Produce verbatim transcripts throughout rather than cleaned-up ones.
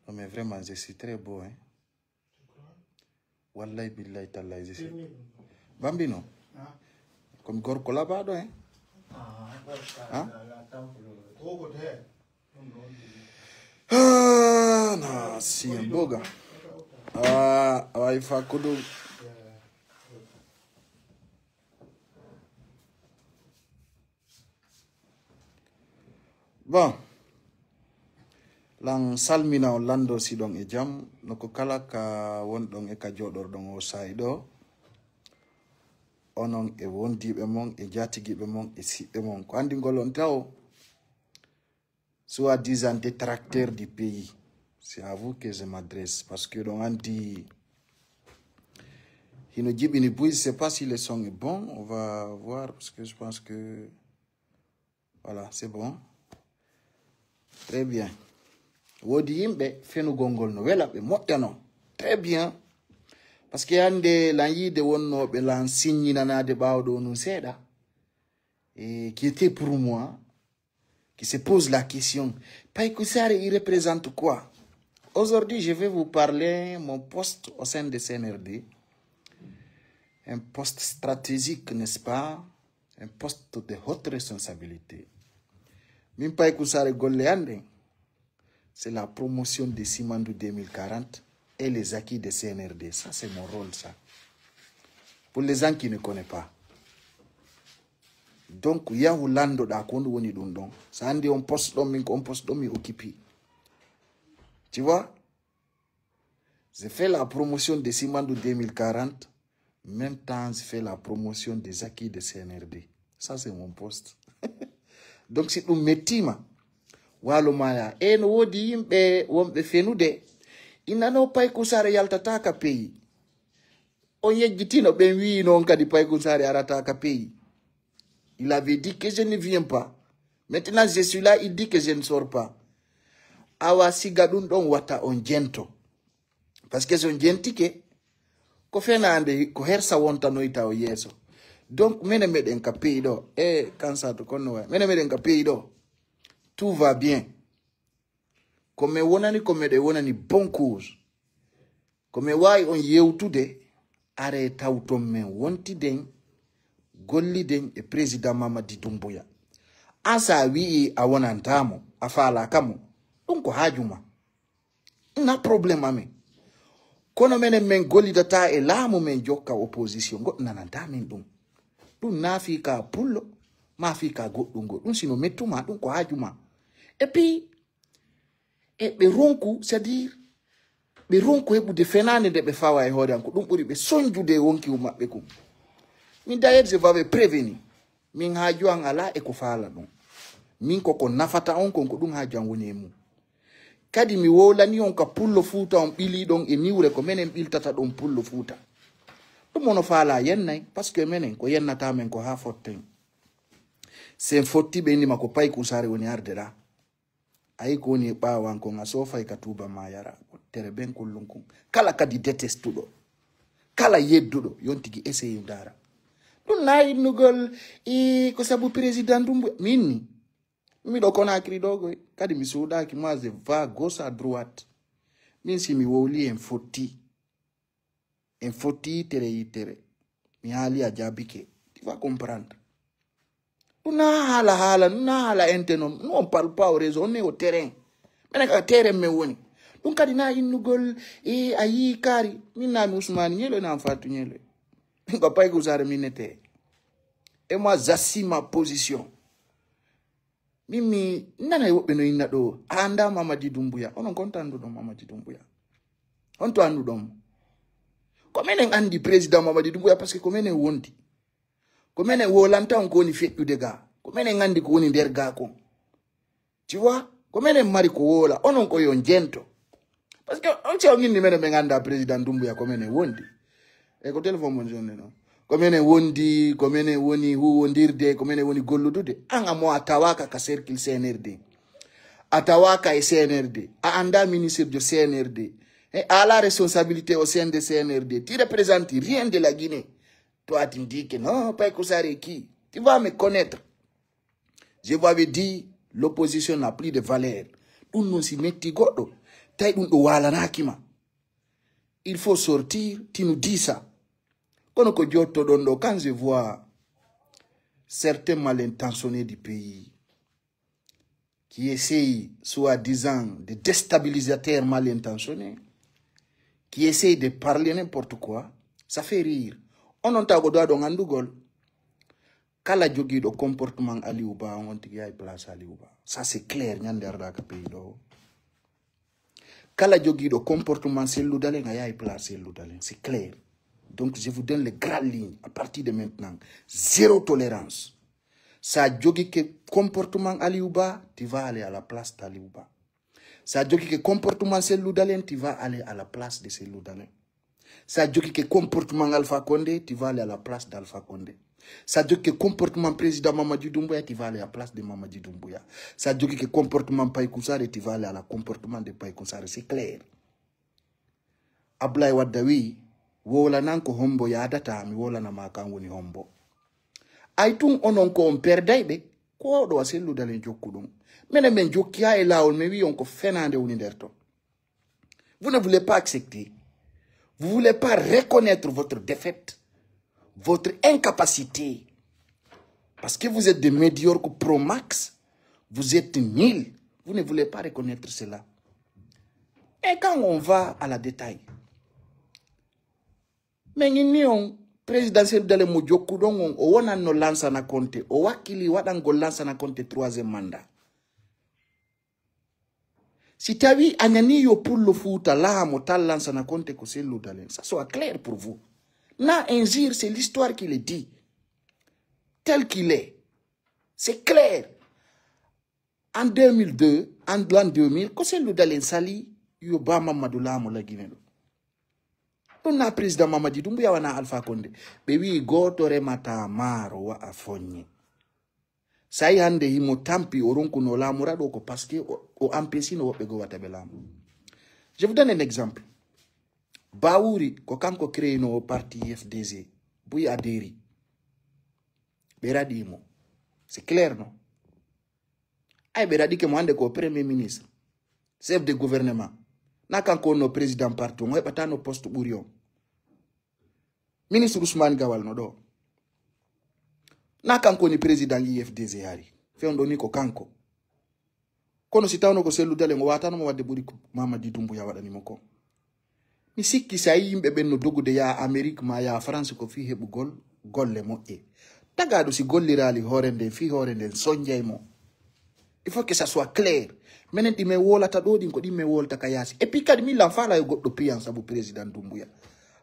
Non, mais vraiment, je suis très beau, hein. Wallahi, billahi, tallahi, je suis. Bambino. Comme gorko labaɗo, hein. Hein? Ah, na, si, boga. Ah, a wawi fa kudu. Bon, lan salmina on lando si ɗon e jam, no ko kala ka wonɗon e ka jooɗorɗon o saa'i ɗo, onon e wondiiɓe mon, e jaatigiiɓe mon, e siɓɓe mon. Ko anndi ngol on taw, soi-disant détracteur du pays. C'est à vous que je m'adresse, parce que ɗon anndi hino jiɓini buy, je sais pas si le son est bon, on va voir, parce que je pense que Voilà, c'est bon. Très bien. Woodi yimɓe fenugol ngol no wela ɓe moƴƴa non. Très bien. Parce que hannde lan yiide wonnooɓe lan signinaade ɓaawo ɗo nun seeɗa. Et qui était pour moi, qui se pose la question, Paykoussare, il représente quoi? Aujourd'hui, je vais vous parler mon poste au sein de C N R D. Un poste stratégique, n'est-ce pas? Un poste de haute responsabilité. Min Paykoussare golle an ɗen, c'est la promotion de Simandou deux mille quarante et les acquis de C N R D. Ça, c'est mon rôle, ça. Pour les gens qui ne connaissent pas. Donc, yahu landoɗaa ko honɗum woni ɗum ɗon. So anndi on poste ɗon, min ko on poste ɗon mi occupi. Tu vois? Je fais la promotion de Simandou deux mille quarante, même temps je fais la promotion des acquis de C N R D. Ça, c'est mon poste. Donc, si ɗum mettiima, waalo maaya. E no woodi yimɓe wonɓe fenude, inano Paykoussare yaltata ka pays. On yejjitino ɓen wi'i non kadi Paykoussare arata ka pays. Il avait dit que je ne viens pas. Maintenant, je suis là, il dit que je ne sors pas. Awa siga ɗum ɗon wata on jento. Parce que si on jentike, ko fenaande, ko hersa wontanoyta o yeeso. Donc, mene meɗen ka pays ɗo. E, Kansatu, kono waay. Mene meɗen ka pays ɗo. Tout va bien. Ko men wonani, ko meɗen wonani bon cours. Ko men waawi on yewtude, are tawton men wontiden, golliden e président Mamadi Doumbouya. An sa wi'i a wonanta mo, a faalaaka mo, ɗum ko haaju ma. Na problème amen. Kono menen men gollidata e laamu men jokka opposition, goɗɗo nananta men ɗum. Ɗum na fii ka pullo, ma fii ka goɗɗum goo. Ɗum sino mettuma, ɗum ko haaju ma. Et puis, e ɓe ronku, c'est-à-dire, ɓe ronku heɓude fenaande nde ɓe fawa e hoore an, ko ɗum ɓuri ɓe sonjude e wonki maɓɓe kun. Min d'ailleurs, je vous avais prévenu. Min haaju an alaa e ko faala ɗum. Min ko ko nafata on kon, ko ɗum haaju an woni e mum. Kadi mi wowlani on ka pullo Fuuta on ɓili ɗon e niwre, ko menen ɓiltata ɗon pullo Fuuta. Ɗum ono faala yennay, parce que menen ko yennata men ko haa fotten. Sen fotti ɓe innima ko Paykoussare woni arde ɗa. Ayi ko woni e ɓaawo an kon, a soofay ka tuuba ma yara. Tere ben kullum kun. Kala kadi detestuɗo. Kala yedduɗo. Yon tigi essaye ndaara. Ɗum na innugol, i, ko sabu président ɗum. Min ni. Miɗo Conakry ɗo koy. Kadi mi suuɗaaki. Moi, je va gauche à droite. Min si mi wowli en fotti. En fotti yitere yitere. Mi haali a jaabike. Tu vas comprendre. Ɗum na haala haala, ɗum na haala ente non. Nous, on parle pas au réseau, on est au terrain. Menen ka terrain men woni. Ɗum kadi na innugol, e a yii kaari. Min na mi Ousmane Nielo, na Fatou Nielo. Ko Paykoussare min nete. Et moi, j'assume ma position. Min mi nanay woɓɓe no inna ɗo, a anndaa Mamadi Doumbouya. Onon kon to annduɗon Mamadi Doumbouya? On to annduɗon mo? Ko menen anndi président Mamadi Doumbouya, parce que ko menen wondi. Ko menen wolanta on ko woni feƴƴude ga. Ko menen anndi ko woni nder ga kon. Tu vois? Ko menen mari ko wola. Onon ko yo jento. Parce que on si on inni menen men anndaa président Doumbouya ko menen wondi. E ko téléphone mon jonni non. Ko menen wondi, ko menen woni huwondirde, ko menen woni golludude. An a mo a tawaaka ka cercle C N R D. A tawaaka e C N R D. A anndaa ministre de C N R D. E a alaa responsabilité au sein de C N R D. Tu représentes rien de la Guinée. Toi, tu me dis que non, Paykoussare est qui? Tu vas me connaître. Je vous avais dit, l'opposition n'a plus de valeur. Ɗum non si metti goɗɗo, Tawi ɗum ɗo waalanaaki ma. Il faut sortir, tu nous dis ça. Kono ko jottoɗon ɗo, quand je vois certains mal intentionnés du pays, qui essayent, soi-disant, des déstabilisateurs mal intentionnés, qui essayent de parler n'importe quoi, ça fait rire. Onon taw ko ɗo ɗon anndugol. Kala jogiiɗo comportement Aliou Ba, on tigi yahay place Aliou Ba. Ça, c'est clair, ñande arɗa ka pays ɗo. Kala jogiiɗo comportement Cellou Dalein, a yahay place Cellou Dalein. C'est clair. Donc, je vous donne les grandes lignes. À partir de maintenant, zéro tolérance. Sa jogike comportement Aliou Ba, tu vas aller à la place d'Aliou Ba. Sa jogike comportement Cellou Dalein, tu vas aller à la place de Cellou Dalein. Sa jogike comportement Alpha Condé, tu vas aller à la place d'Alpha Condé. Sa jogike comportement président Mamadi Doumbouya, tu vas aller à la place de Mamadi Doumbouya. Sa jogike comportement Paye Kousare, tu vas aller à la comportement de Paye Kousare. C'est clair. Ablaye Wadda wi, wowlanan ko hombo yaadata, mi wowlana ma kan woni hombo. Ay tun onon ko on perday ɓe, ko ɗo a Cellou Dalein jokkuɗon. Menen men jokki ha e laawol, men wi on ko fenande woni nder ton. Vous ne voulez pas accepter. Vous voulez pas reconnaître votre défaite, votre incapacité. Parce que vous êtes des médiocres pro max, vous êtes nuls. Vous ne voulez pas reconnaître cela. Et quand on va à la détail, men inni on, président Cellou Dalein mo jokkuɗon on, o wonanno Lansana Conté, o wakkili waɗangol Lansana Conté troisième mandat. Si tawi a ñani yo pullo Fuuta laamo tan Lansana Conté ko Cellou Dalein, ça soit clair pour vous. Na injure, c'est l'histoire qui le dit. Tel qu'il est. C'est clair. En deux mille deux, en l'an deux mille, ko Cellou Dalein sali yo Ba Mamadou laamo la Guinée ɗo. Ɗum na président Mamadi Doumbouya wana Alpha Condé. Ɓe wi gooto remata maaro wa a foññe. Sa yi hannde himo tampi o ronkuno laamu raɗo ko parce que o, o empêchino woɓɓe goo wata ɓe laamu. Je vous donne un exemple. Bawuri ko kanko créino o parti F D G. Buy adéri. Ɓe raɗi mo. C'est clair, non? Ay, ɓe raɗike mo hannde ko premier ministre, chef de gouvernement. Na kanko wonno président parti on, o heɓatano poste ɓuri on. Ministre Ousmane Gawal no ɗo. Na kanko woni président U F D G hari. Fewndo ni ko kanko. Kono si tawno ko Cellou Dalein, o watano mo wadde ɓuri ko Mamadi Doumbouya waɗani mo ko. Mi sikki si a yii yimɓe ɓen no dogude yaa Amérique maa yaa France ko fii heɓugol golle moƴƴe. Tagaaɗo si golliraali hoore nden fii hoore nden sonjay mo. Il faut que ça soit clair. Menen ɗi men wolata ɗo ɗin ko ɗin men wolta ka yaasi. Et puis kadi min lan faala yo goɗɗo piyan sabu président Doumbouya.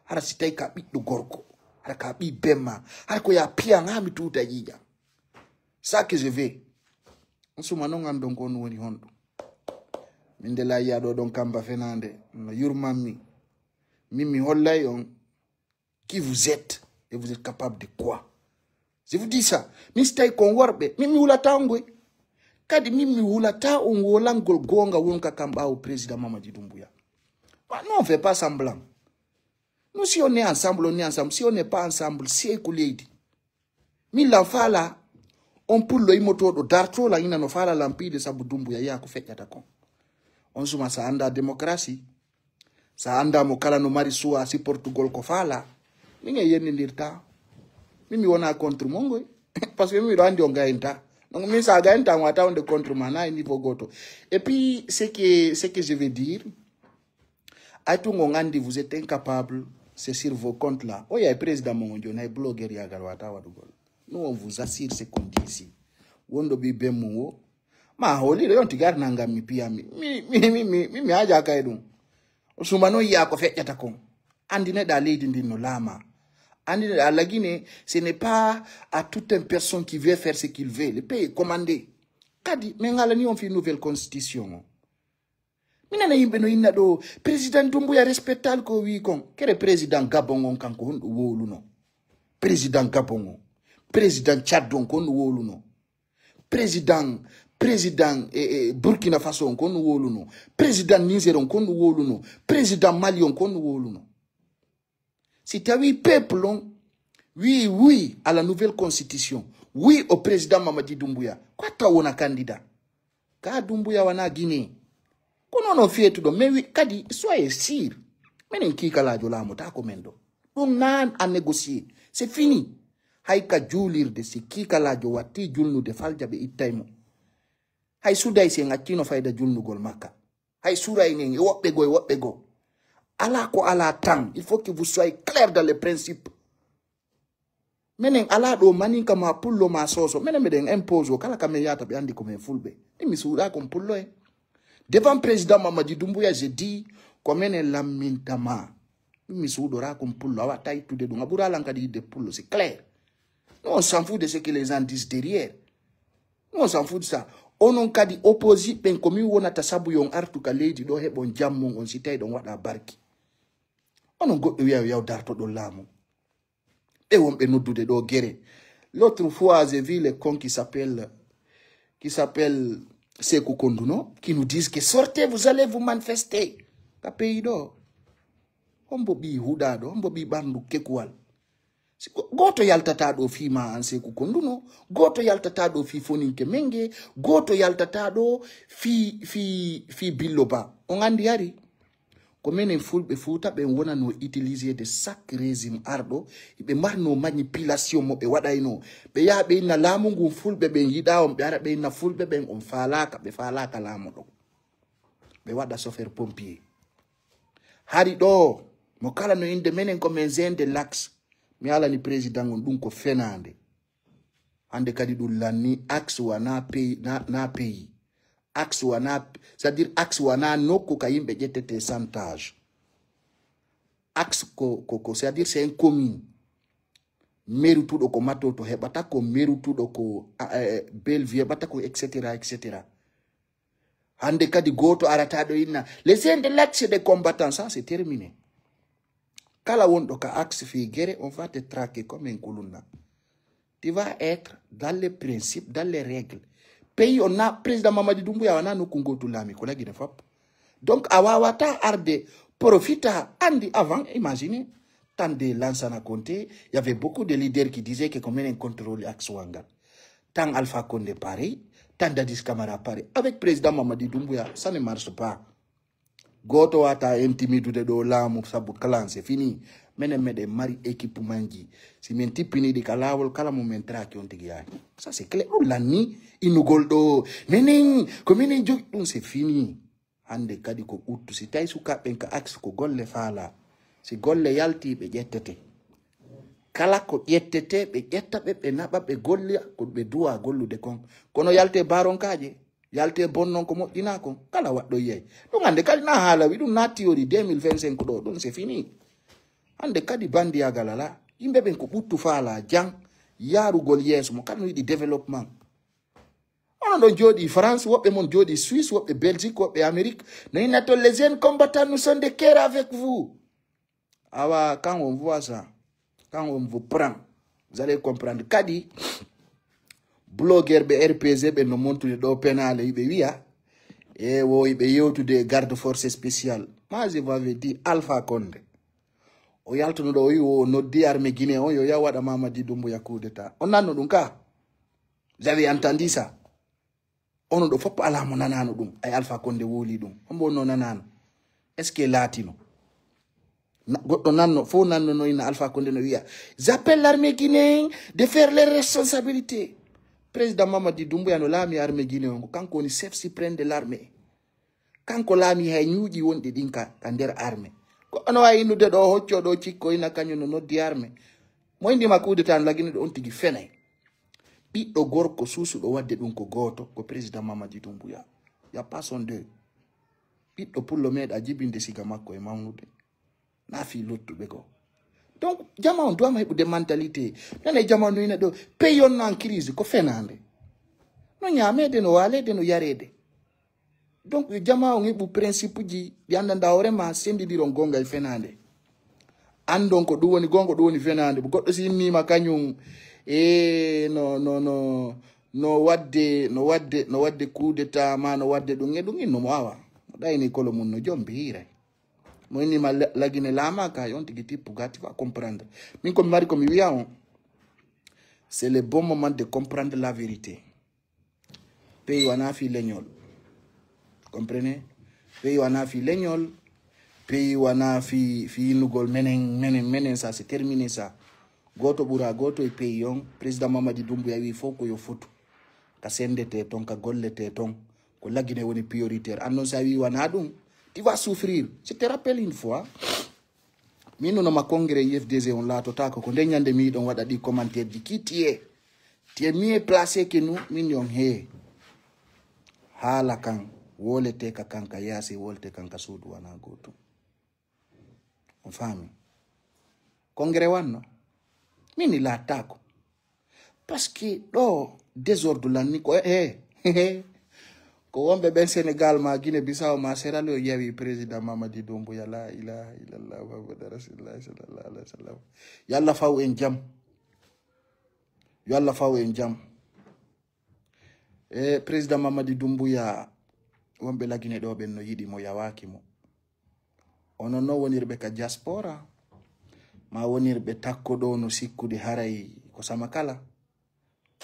Hara si tawi ka ɓiɗɗo gorko, hara ka ɓii bemma, hara ko yaa piyan haa mi tuuta ƴiiƴan. Ça que je veux. On suma non anndon ko on woni honɗum. Min de laayi ɗo ɗon kamba fenaande no yurmanmi. Min mi hollay on qui vous êtes et vous êtes capable de quoi. Je vous dis ça. Min si tawi kon worɓe, min mi wulata on goy. Kadi min mi wulata on wolangol goonga wonka kam ɓaawo président Mamadi Doumbouya. Bah, non, on fait pas semblant. Nous, si on est ensemble, on est ensemble. Si on n'est pas ensemble, si ko leydi. Min lan faala on pullo immotooɗo dartoo lan ina no faala lan piide sabu Dumbuya yaa ko feƴƴata kon. On suma sa annda démocratie, sa annda mo kala no mari suwa siportugol ko faala, min e yennindirta. Min mi wona contre mon ngoy. Parce que min miɗo anndi on gayinta. Donc min sa gayinta mo wata wonde contre ma na e niveau goto. Et puis ce que, ce que je veux dire, ay tun on anndi vous êtes incapable, c'est sur vos comptes là. O yahay président mon on joni hay blogueur yagal wata waɗugol. Nous on vous assure ce qu'on dit ici. Wonɗo ɓi ben mum o ma hooliɗo yon tigar nangam mi piyami. Mi mi mi mi mi mi haja kay ɗum. O suma non yiya ko feƴƴata kon. Andineɗa leydi ndin no laama. Andineɗa lagine, ce n'est pas à toute une personne qui veut faire ce qu'il veut. Le pays est commandé. Kadi min alani on fi nouvelle constitution o. Mi nana yimɓe no inna ɗo président Dumbuya respectal ko wi kon. Kere président Gabon on kanko honɗo wowluno? Président Gabon on, président Tchad on ko honɗo wowluno? Président, président e, e Burkina Faso on ko honɗo wowluno? Président Niger on ko honɗo wowluno? Président Mali on ko honɗo wowluno? Si tawi peuple on wi oui à la nouvelle constitution, oui au président Mamadi Doumbouya, ko hatta wona candidat? Ka Dumbuya wana Guinée. Kono onon feetuɗo, mais wi-, kadi, soyez sûr. Menen kiikalaajo laamotaako men ɗo. Ɗum naan a négocier. C'est fini. Hay ka juulirde, si kiikalaajo watti julnude falja, ɓe ittay mo. Hay sudaysi en accino fayda julnugol makka. Hay surayni en e woɓɓe goo, e woɓɓe goo. Alaa ko alaa tan. Il faut que vous soyez clair dans les principes. Menen alaa ɗo maninka ma pullo ma soso. Menen meɗen impose o kala ka men yahata ɓe andi ko men fulɓe. Min mi suuɗa kon pullo en. Devant président Mamadi Doumbouya, je dis ko menen lamminta ma. Min mi suuɗora kon pullo. A watta ittude ɗum. A ɓura lan kadi yidde pullo. C'est clair. Nous, on s'en fout de ce que les gens disent derrière. Nous, on s'en fout de ça. Onon kadi opposition ɓen ko min wonata sabu yo on artu ka leydi ɗo heɓon jam mon on si tawi ɗon waɗa barki. Onon goɗɗo wiya yo yaw dartoɗon laamu. Ɓe wonɓe noddude ɗo gere. L'autre fois, j'ai vu les cons qui s'appellent, qui s'appellent Sekou Konduno, qui nous disent que sortez, vous allez vous manifester. Ka pays ɗo. Hombo ɓii huɗaaɗo, hombo ɓii ɓandu kekuwal. Si go-, gooto yaltataa ɗo fii ma an Sekou Konduno, gooto yaltataa ɗo fii Foninke Menge, gooto yaltataa ɗo fii, fii, fii Billo Ba. On andi hari? Ko menen fulɓe Fuuta ɓen wonano utiliser de chaque régime arɗo, ɓe marno manipulation mo ɓe waɗayno. Ɓe yaha ɓe inna laamu ngun fulɓe ɓen yiɗaa on, ɓe ara ɓe inna fulɓe ɓen on faalaaka, ɓe faalaaka laamu ɗo. Ɓe waɗa chauffeur pompier. Hari ɗo, mo kala no inde menen ko men Jeune de l'Axe. Mi alani président on ɗum ko fenaande. Hande kadi ɗum lanni axe wana pays, na, na pays. Axe wana, c'est-à-dire axe wana nokku ka yimɓe ƴettete chantage. Axe ko, ko, ko, c'est-à-dire c'est un commune. Merutuɗo ko Matoto heɓata, ko merutuɗo ko, a, eh, Bellevue heɓata, ko et cetera, et cetera. Hande kadi gooto arata ɗo inna, les Jeunes de l'Axe des combattants, ça c'est terminé. Kala wonɗo ka axe fii gere, on va te traquer comme un kulunna. Tu vas être dans les principes, dans les règles. Pays on na, président Mamadi Doumbouya wana nokku ngootu laami ko lagine fop. Donc a wawata arde profita andi avant, imagine. Tan de Lansana Conté, il y avait beaucoup de leaders qui disaient que ko menen contrôle axe wangal. Tan Alpha Condé pareil, tan Dadis Camara pareil. Avec président Mamadi Doumbouya, ça ne marche pas. Gooto wata intimidude ɗo laamu sabu clan, c'est fini. Menen meɗen mari équipe manji. Si min tippiniɗi ka laawol kala mo men traqué on tigi yaaki. Ça c'est clair. Ɗum lanni inugol ɗo. Menen, ko menen jogi ɗum, c'est fini. Hande kadi ko ɓuttu. Si tawi sukaaɓe ɓen ka axe ko golle faala. Si golle yalti ɓe ƴettete. Kala ko ƴettete ɓe ƴetta ɓe, ɓe naɓa ɓe golla ko ɓe duwa gollude kon. Kono yalte baronkaaje. Yalte bonnon ko moƴƴinaa kon, kala waɗɗo yiyay. Ɗum hande kadi na haala wi ɗum na théorie deux mille vingt-cinq ɗo, ɗum c'est fini. Hande kadi bandiyaagal alaa. Yimɓe ɓen ko ɓuttu faala jan, yaarugol yeeso mo kala no yiɗi développement. Onon ɗon jooɗi France, woɓɓe mon jooɗi Suisse, woɓɓe Belgique, woɓɓe Amérique. No inna toon les jeunes combattants, nous sommes de cœur avec vous. Awa, quand on voit ça, quand on vous prend, vous allez comprendre. Kadi, blogueur ɓe R P G ɓe no montude ɗo penaale, iɓe wiya, e wo iɓe yewtude e garde force spécial. Ma je vous avais dit, Alpha Condé. O yaltuno ɗo, o wi o noddi armée Guinée on, yo yaw waɗa Mamadi Doumbouya coup d'état. On nanno ɗum ka? Vous avez entendu ça? Onon ɗo fof alaa mo nanaano ɗum, ay Alpha Condé wowlii ɗum. Hombo wonno nanaano? Est-ce que laatino? Na-, goɗɗo nanno, fof nanno no ina Alpha Condé no wiya, j'appelle l'armée guinéenne de faire les responsabilités. Président Mamadi Doumbouya no laami armée Guinée on, ko kanko woni chef suprême de l'armée. Kanko laami hay ñuuƴi wonɗi ɗin ka, ka nder armée. Ko ono waawi innude ɗo, hocco ɗo, cikko ina kañum no noddi armée. Mo indi ma coup d'état no lagini ɗo on tigi fenay. Ɓiɗɗo gorko suusuɗo waɗde ɗum ko gooto, ko président Mamadi Doumbouya. Y a pas son deux. Ɓiɗɗo pullo meeɗa jibinde siga makko e mawnude. Na fii luttuɓe goo. Donc, jama on duwama heɓude mentalité. Nane jama on no ina ɗo, pays on no en crise, ko fenaande. No ñaameede, no waaleede, no yareede. Donc, yo jama on heɓu principe ji ɗi anndanɗaa hoore ma, senndidiron goonga e fenaande. Anndon ko ɗum woni goonga, ɗum woni fenaande. Goɗɗo si innii ma kañum, e no, no, no, no waɗde, no waɗde, no waɗde coup d'état ma, no waɗde ɗum e ɗum, inno mo awa. Mo ɗayni kolo mum no jombi hiiray. Mo innii ma la-, lagine laama ka, on tigi tippu gatti fa comprendre. Min ko mi mari ko mi wiya on, c'est le bon moment de comprendre la vérité. Pays wana fii leñol. Comprenez? Pays wanaa fii leñol, pays wanaa fii, fii innugol menen, menen, menen, ça c'est terminé ça. Gooto ɓura gooto e pays on, président Mamadi Doumbouya wi'i fof ko yo fotu. Ka sendetee ton, ka golletee ton, ko Lagine woni prioritaire. An non si a wi'i wanaa ɗum, tu vas souffrir. Je te rappelle une fois, min no ma congrès U F D G on laatotaako, ko nden ñande mi yiɗon waɗa ɗi commentaire ji, qui tu es? Tu es mieux placé que nous, min yon hee. Haala kan, woletee ka kan ka yaasi, woletee kan ka suudu wanaa gootum. On faami? Congrès wanno? Min ni laattaako. Parce que ɗoo désordre lanni ko, eh, ko wonɓe ɓen Sénégal ma Guinée Bissau ma Sierra Leone yawi président Mamadi Doumbouya, la ilaha illallah Muhammadu Rasulullah sallallahu alaihi wasallam. Yo Allah faw en jam. Yo Allah faw en jam. E président Mamadi Doumbouya, wonɓe Lagine ɗoo ɓen no yiɗi mo, yawaaki mo. Onon non wonirɓe ka diaspora, ma wonirɓe takko ɗoo no sikkude haray ko sama kala.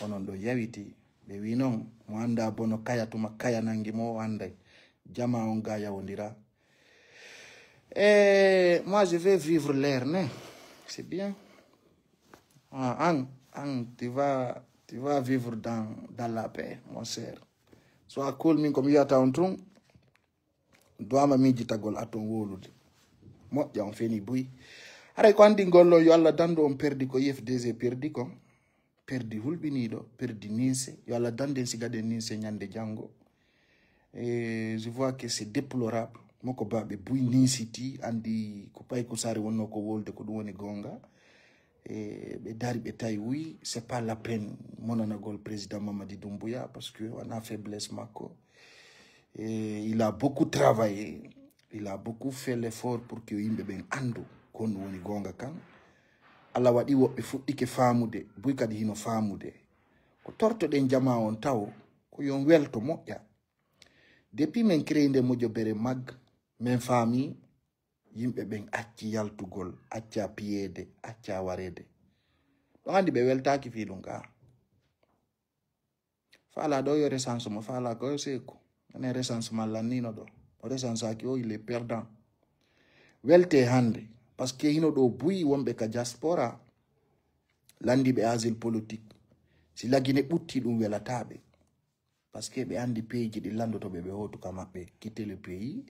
Onon ɗoo yawiti, ɓe wi non, mo anndaa bono kaya tuma kaya nangi mo, o annday. Jamaa on ga yawondira. E moi, je vais vivre l'heure, ne? C'est bien. Ah, an, an, tu vas, tu vas vivre dans, dans la paix, mon cher. Sois cool, min ko mi wiyata on tun. Duwama miijitagol aton wowlude. Moƴƴa on feni buy. Haray ko anndi ngol ɗoo yo Allah dandu on perdi ko U F D G perdi kon. Perdi hulɓiniiɗo, perdi ninse. Yo Allah dandu en si gaɗen ninse ñande janngo. E, je vois que c'est déplorable. Moko baɓe buy ninsiti, anndi ko Payku Sare wonno ko wolde ko ɗum woni goonga. E, ɓe dari ɓe tawi, oui, c'est pas la peine monanagol président Mamadi Doumbouya parce que wanaa faiblesse makko. E, il a beaucoup travaillé, il a beaucoup fait l'effort pour que yimɓe ɓen anndu ko honɗum woni goonga kan. Allah waɗi woɓɓe fuɗɗike faamude, buy kadi hino faamude. Ko tortoɗen jamaa on taw, ko yon welto moƴƴa. Depuis men créé nde mojobere mag, men faami yimɓe ɓen acci yaltugol, acca piyeede, acca wareede. Ɗon anndi ɓe weltaaki fii ɗum ka. Faala ɗoo yo recensement, faala ko yo seeku. Enen recensement lannino ɗoo. O recensaaki o, il est perdant. Welte hannde, parce que hino ɗoo buy wonɓe ka diaspora, lanndiiɓe asile politique. Si Lagine ɓuttii ɗum welataa ɓe. Parce que ɓe anndi peeji ɗi lanndoto ɓe, ɓe hootu ka maɓɓe, quitter le pays.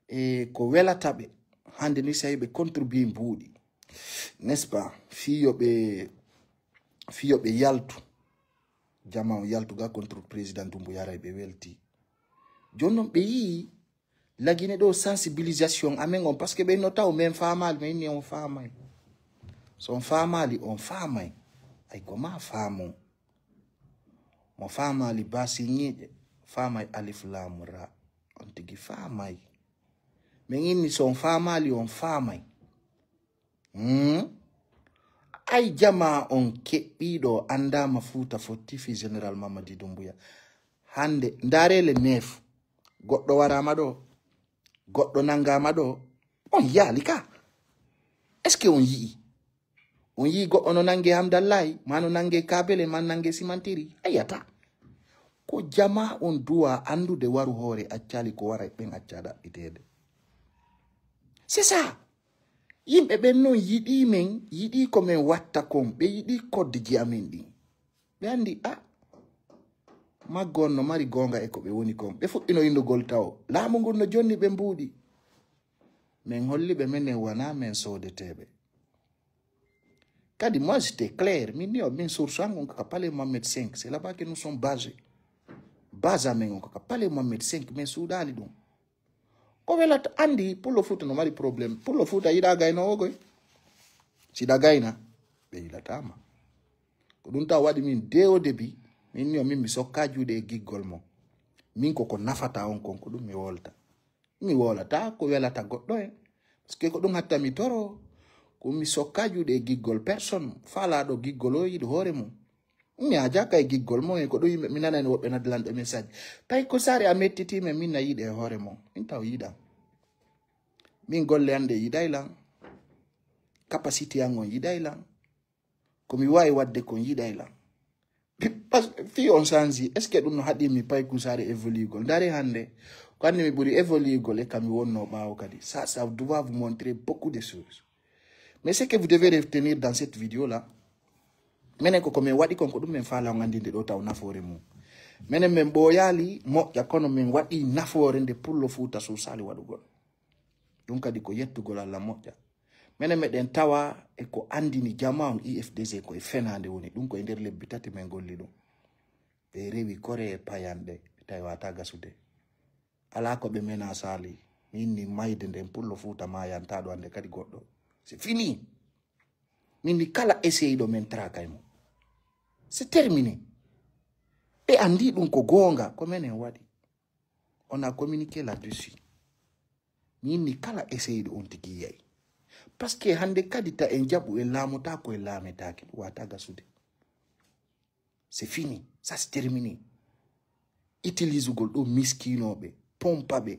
E ko welata ɓe, hannde ni si ɓe contribuer mbuuɗi, n'est-ce pas? Fii yo ɓe, fii yo ɓe yaltu. Jamaa on yaltu ga contre président Doumbouya, haray ɓe welti. Jooni non ɓe yi'i Lagine ɗoo sensibilisation amen on, parce que ɓe no taw men faamaali, men ni on faamay. So on faamaali, on faamay. Ay ko ma faamon. Mo faamaali baa sinɲiiƴe, faamay alif laamu raa. On tigi faamay. Men inni so on faamaali, on faamay. Hmm? Ay jamaa on keɓɓiiɗo anndaama Fuuta fotti fii Général Mamadi Doumbouya. Hannde, ndaaree le neuf. Goɗɗo waraama ɗoo. Goɗɗo nanngaama ɗoo. On yaali ka. Est-ce que on yi'i? On yi'i goɗɗo no nangee Hamdallahi, maa no nangee Kaabele, maa no nangee Simantiri? A yi'ataa. Ko jamaa on duwaa anndude waru hoore accaali ko wara e ɓen accaa ɗaɓɓiteede. C'est ça. Yimɓe ɓen non yiɗii men, yiɗii ko men watta kon, ɓe yiɗii koddeji amen ɗin. Ɓe anndi, a, maggo on no mari goonga e ko ɓe woni kon. Ɓe fuɗɗino innugol tawo. Laamu ngun no jonni ɓe mbuuɗi. Men holli ɓe menen wanaa men soodeteeɓe. Kadi, moi, j'étais clair. Min ni o, min source an on ko ka Palais Mohamed cinq. C'est là-bas que nous sommes basés. Base amen on ko ka Palais Mohamed cinq, men suuɗaali ɗum. Ko welata anndi, Pullo Fuuta no mari problème. Pullo Fuuta yiɗaa gaynoowo koy. Si ɗa gayna, ɓe yiɗataa ma. Ko ɗum taw waɗi min dee o debi, min ni o min mi sokkaa juuɗe e giggol mo. Min ko ko nafata on kon, ko ɗum mi wolta. Mi wowlataa ko welata goɗɗo en. Parce que ko ɗum hatta mi toro, ko mi sokkaa juuɗe e giggol personne, faalaaɗo giggol o yiɗi hoore mum. Mi haajaa kay giggol mo e ko ɗum yimɓe, mi nanani woɓɓe nodda lan ɗo message. Tawi ko saare a mettitii men, min na yiɗi e hoore mon. Min taw yiɗan. Min golle an ɗe yiɗay lan. Capacité an on yiɗay lan. Ko mi waawi waɗde kon yiɗay lan. Parce que fii on sansi, est-ce que ɗum no haɗi mi Payku Saare évoluegol? Ndaaree hannde, Ko anndi mi ɓuri évoluer gol e ka mi wonnoo ɓaawo kadi. Ça, ça doit vous montrer beaucoup de choses. Mais ce que vous devez retenir dans cette vidéo-là, menen ko ko men waɗi kon, ko ɗum men faala on anndinde ɗoo taw nafoore mum. Menen men ɓooyaali moƴƴa, kono men waɗi nafoore nde Pullo Fuuta suusaali waɗugol. Ɗum kadi ko yettugol Alla moƴƴa. Menen meɗen tawa e ko anndini jamaa on I F D C ko e fenaande woni ɗum, ko e nder lebbi tati men golli ɗum. Ɓe rewi kore e payanɗe, tawi wata gasude. Alaa ko ɓe menasaali. Min ni mayde nden Pullo Fuuta maayantaaɗo hannde kadi goɗɗo. C'est fini. Min ni kala essayɗo men traka e mum. C'est terminé. Ɓe anndi ɗum ko goonga, ko menen waɗi. On a communiqué là-dessus. Min ni kala essayɗo on tigi yiyay. Parce que hannde kadi ta en jaɓu en laamotaako en laametaake, ɗum wata gasude. C'est fini. Ça, c'est terminé. Utilisugol ɗo miskinooɓe, pompa ɓe,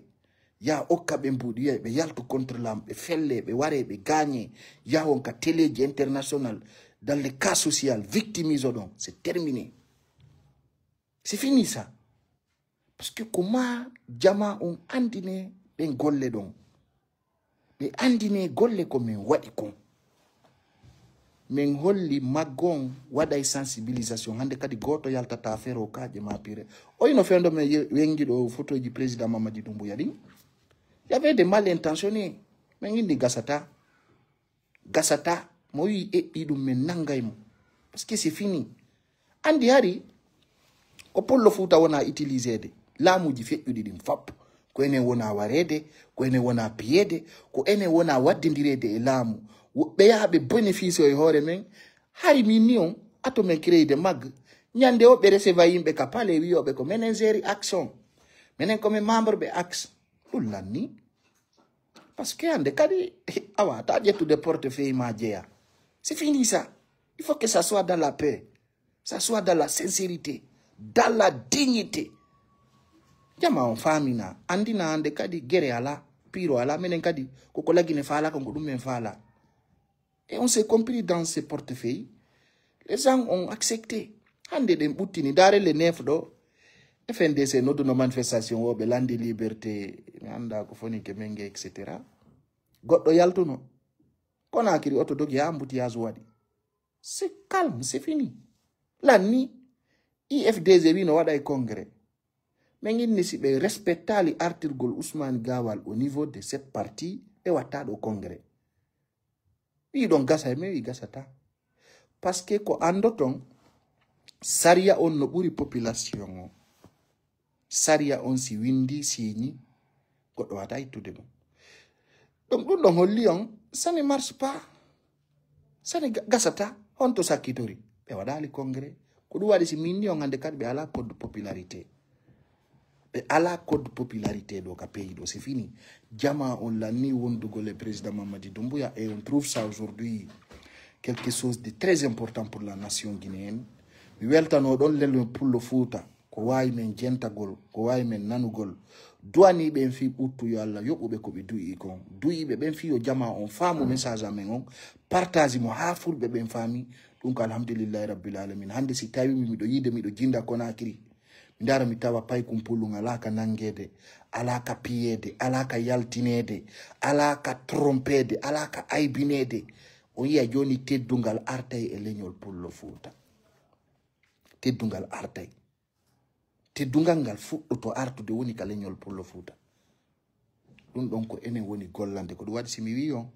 yaa okka ɓe mbuuɗi, wi'a ɓe yaltu contre laamu, ɓe felle, ɓe ware, ɓe gaañe, yaa on ka téléji international, dans le cas social, victimise ɗon, c'est terminé. C'est fini ça. Parce que ko maa jamaa on anndine ɗen golle ɗon. Ɓe anndine golle ko men waɗi kon. Men holli maggo on waɗay sensibilisation. Hannde kadi gooto yaltata fero kaaƴe ma pire. O ino fendo men ye-, wengi ɗo fotoji président Mamadi Doumbouya ɗin. Y avait des mal intentionnés. Men inni gasata. Gasata. Mo wi'i eɓɓi ɗum men nangay mo. Parce que c'est fini. Anndi hari ko Pullo Fuuta wona utilisede. Laamuuji feƴƴuɗi ɗin fop. Ko enen wona wareede, ko enen wona piyeede, ko enen wona waddindireede e laamu. Woɓɓe yaha ɓe bénéficier e hoore men. Hari min ni on, ato men créer de mag. Ñande o ɓe recevoir yimɓe ka palais wi'oɓe ko menen gérer action. Menen ko men membre ɓe axe. Ɗum lanni. Parce que hannde kadi, a wata ƴettude portefeuille ma jeya. C'est fini ça. Il faut que ça soit dans la paix. Ça soit dans la sincérité, dans la dignité. Jamaa on faamina, anndina hannde kadi gere alaa, piiro alaa, menen kadi koko lagine faala kon ko ɗum men faala. Et on s'est compris dans ce portefeuille. Les gens ont accepté. Hannde ɗen ɓuttini, ndaare le neuf ɗo, F N D C nodduno manifestation o, ɓe landi liberté, mi annda ko foni ke menge, et cetera. Goɗɗo yaltuno. Conakry oto dogi haa embouteillage waɗi. C'est calme, c'est fini. Lanni, I F D G wi no waɗa e congrès. Men inni si ɓe respectaali artirgol Ousmane Gawal au niveau de cette partie, ɓe watta ɗo congrès. Wi ɗon gasa, men wi gasata. Parce que ko anndoton, sariya on no ɓuri population on. Sariya on si windi, siini, goɗɗo wata ittude ɗum. Donc ɗum ɗon holli on, ça ne marche pas. Ça ne ga-, gasata, honto sakkitori? Ɓe waɗaali congrès. Ko ɗum waɗi si min ni on hannde kadi ɓe alaa code popularité. Ɓe alaa code popularité ɗo ka pays ɗo, c'est fini. Jamaa on lanni wondugol e président Mamadi Doumbouya et on trouve ça aujourd'hui quelque chose de très important pour la nation guinéenne. Mi weltano ɗon lelo Pullo Fuuta. Ko waawi men jentagol, ko waawi men nanugol. Du'anii ɓen fii ɓuttu, yo Alla yoɓu ɓe ko ɓe du'ii kon. Du'iiɓe ɓen fii yo jamaa on faamu message amen on, partage mo haa fulɓe ɓen faami. Ɗum ko alhamdulillahi rabbil alamin. Hannde si tawi mi miɗo yiide, miɗo jinda Conakry, mi ndaara mi tawa paykun pulun alaa ka nangeede, alaa ka piyeede, alaa ka yaltineede, alaa ka trompeede, alaa ka aybineede. On yi'a jooni teddungal artay e leñol Pullo Fuuta. Teddungal artay. Teddungal ngal fuɗɗoto artude woni ka leñol Pullo Fuuta. Ɗum ɗon ko enen woni gollande. Ko ɗum waɗi si mi wi'i on,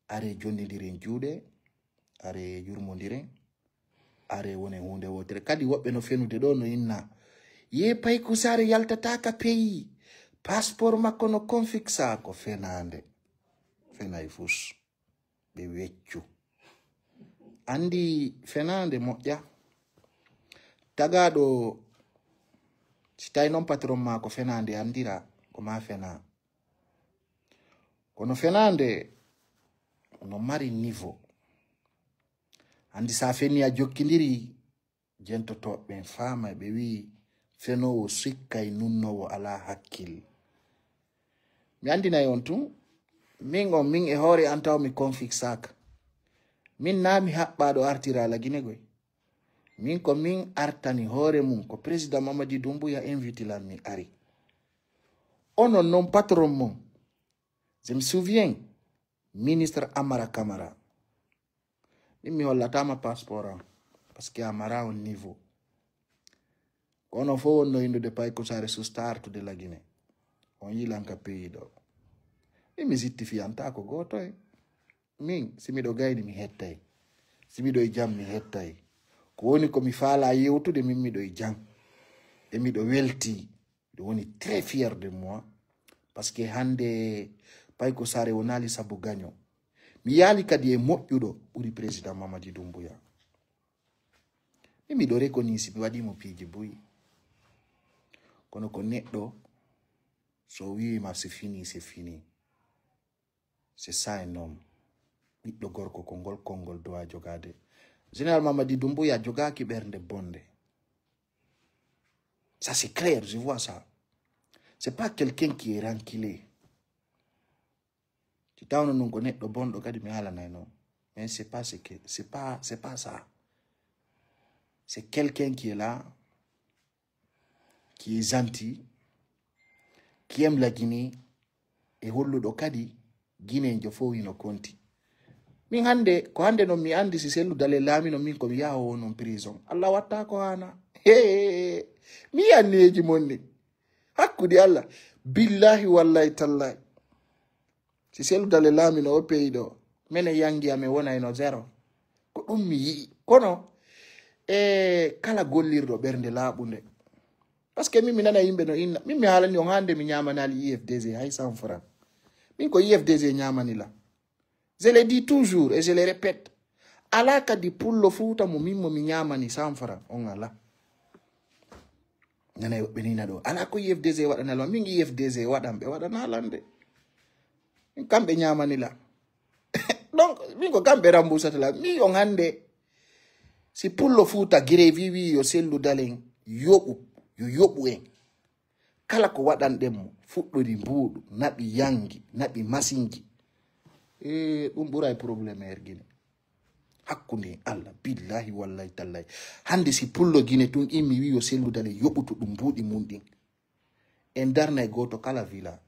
aree jonndidiren juuɗe, aree yurmondiren, aree wonen huunde wootere. Kadi woɓɓe no fenude ɗo no inna, yee Payku Saare yaltataa ka peyi, passeport makko no konfiksaa, ko fenaande. Fenay fus. Ɓe weccu. Anndi fenaande moƴƴa. Tagaaɗo, si tawi non patron ma ko fenaande anndira, ko ma fena. Kono fenaande no mari niveau. Anndi sa feni a jokkindiri, jentotooɓe ɓen faamay, ɓe wi'i, fenoowo sikkay, nunnoowo alaa hakkil. Mi anndinay on tun, min on, min e hoore an taw mi konfiksaaka. Min naa mi haɓɓaaɗo artira la Gine goy. Min ko min artani hoore mun, ko président Mamadi Doumbouya inviti lan mi ari. Onon non patron mon. Je me souviens, ministre Amara Camara. Min mi hollataama passeport am, parce que a maraa on niveau. Kono fof wonno inndude Payko Sare susta artude Lagine. On yilan ka pays ɗo. Min mi justifiyantaa ko gooto en. Min, si miɗo gayni, mi hettay. Si miɗo e jam, mi hettay. Ko woni ko mi faalaa yewtude, min miɗo e jam. E miɗo weltii. Miɗo woni très fier de moi. Parce que hannde Payko Sare wonaali sabu gaño. Mi yaali kadi e moƴƴuɗo ɓuri président Mamadi Doumbouya. Mi miɗo reconnaître mi waɗi mo piiji buy. Kono ko neɗɗo, so o wi'i ma c'est fini, c'est fini. C'est ça un homme. Ɓiɗɗo gorko ko ngol konngol doit jogaade. Général Mamadi Doumbouya jogaaki ɓernde bonde. Ça c'est clair, je vois ça. C'est pas quelqu'un qui est rancunier. Si tawno non ko neɗɗo bonɗo kadi mi haalanay non. Mais c'est pas ce que, c'est pas, c'est pas ça. C'est quelqu'un qui est là, qui est gentil, qui aime la Guinée, e holluɗo kadi Guinéenjo fof hino konti. Min hannde, ko hannde non mi anndi si Cellou Dalein laamino min ko mi yaha o non prison. Allah watta ko haana. Hee, mi yi'an neeji mon ni. Hakkunde Allah. Billahi wallahi tallahi. Si Cellou Dalein laamino o pays ɗo, menen yangi amen wonayno zéro. Ko ɗum mi yi'i. Kono, e kala gollirɗo ɓernde laaɓunde. Parce que min mi nana yimɓe no inna. Min mi haalani on hannde mi ñaamanaali I F D G hay cent francs. Min ko I F D G ñaamani la. Je le dis toujours et je le répète. Alaa kadi pullo Fuuta mo min mo mi ñaamani cent francs. On alaa. Nana woɓɓe ni na ɗo. Alaa ko I F D G waɗana la. Min I F D G waɗan ɓe waɗana lande. Min kamɓe ñaamani la. Donc, min ko kamɓe remboursata la. Mi on hannde, si pullo Fuuta grève wi yo Cellou Dalein yoɓu, yo yoɓu en. Kala ko waɗanɗen mo, fuɗɗori mbuuɗu, naɓi yangi, naɓi masinji. E ɗum ɓuray problème er Guinée. Hakkunde en Allah, billahi wallahi tallahi. Hannde si pullo Guinée tun immi wi yo Cellou Dalein yoɓutu ɗum mbuuɗi mum ɗin. En darnay gooto kala villa.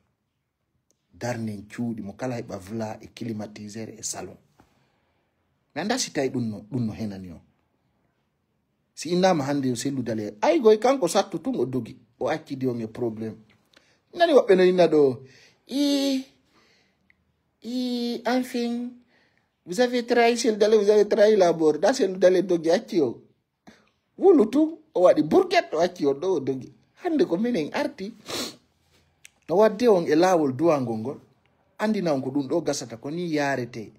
Darnen cuuɗi mo kala heɓa villa e climatiseur e salon. Mi anndaa si tawi ɗum no, ɗum no henani on. Si innaama hannde yo Cellou Dalein, ay goy kanko sattu tun o dogi. O accidi on e problème. Nani woɓɓe no inna ɗo, i, i, enfin, vous avez trahi Cellou Dalein, vous avez trahi la Bor. Da Cellou Dalein dogi acci on. Wulu tun, o waɗi burket, o acci on ɗo, o dogi. Hannde ko minen arti. No wadde on e laawol duwangol ngol. Anndina on ko ɗum ɗo gasata, ko ni yaarete.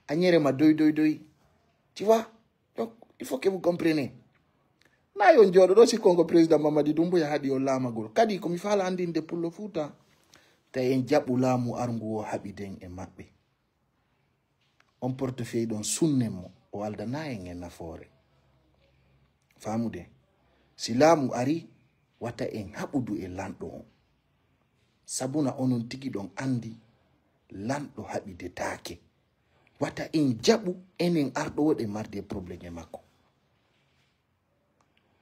A ñere ma doy, doy, doy. Tu vois? Donc, il faut que vous compreniez. Na yo on jooɗo ɗo, sikkon ko président Mamadi Doumbouya haɗi on laamagol. Kadi ko mi faala anndinde pullo Fuuta. Tawi en jaɓu laamu arngu o haɓiden e maɓɓe. On portefeuille ɗon sunnen mo, o aldanaa en e nafoore. Faamude, si laamu ari, wata en haɓudu e lanɗo on. Sabuna onon tigi ɗon anndi lanɗo haɓidetaake. Wata en jaɓu enen arɗo woɗe marde e problème e makko.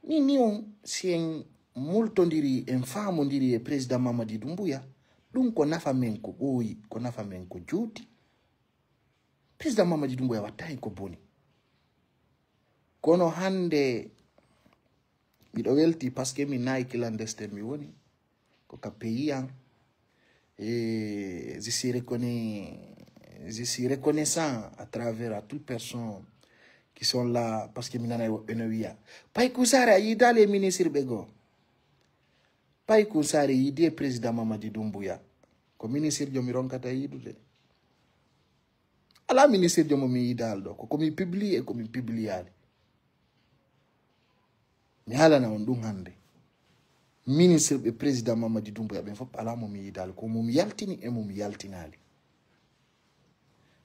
Min ni on, si en multondiri, en faamondiri e président Mamadi Doumbouya, ɗum ko nafa men ko ɓooyi, ko nafa men ko juuti. Président Mamadi Doumbouya watta hen ko boni. Kono hannde, miɗo welti parce que mi nayi clandestin mi woni. Ko ka pays am. Et je suis reconnu-, je suis reconnaissant à travers à toute personne qui sont là, parce que mi nanay woɓɓe no wiya, Pay Kusare a yiidaali e ministre ɓe goo. Pay Kusare yiidi e président Mamadi Doumbouya. Ko ministre jo mi ronkata yiidude. Alaa ministre jo mo mi yiidaali ɗo. Ko ko mi publie e ko mi publiaali. Mi haalana on ɗum hannde. Ministre ɓe président Mamadi Doumbouya ɓen fof alaa mo mi yiidaali. Ko mo mi yaltini e mo mi yaltinaali.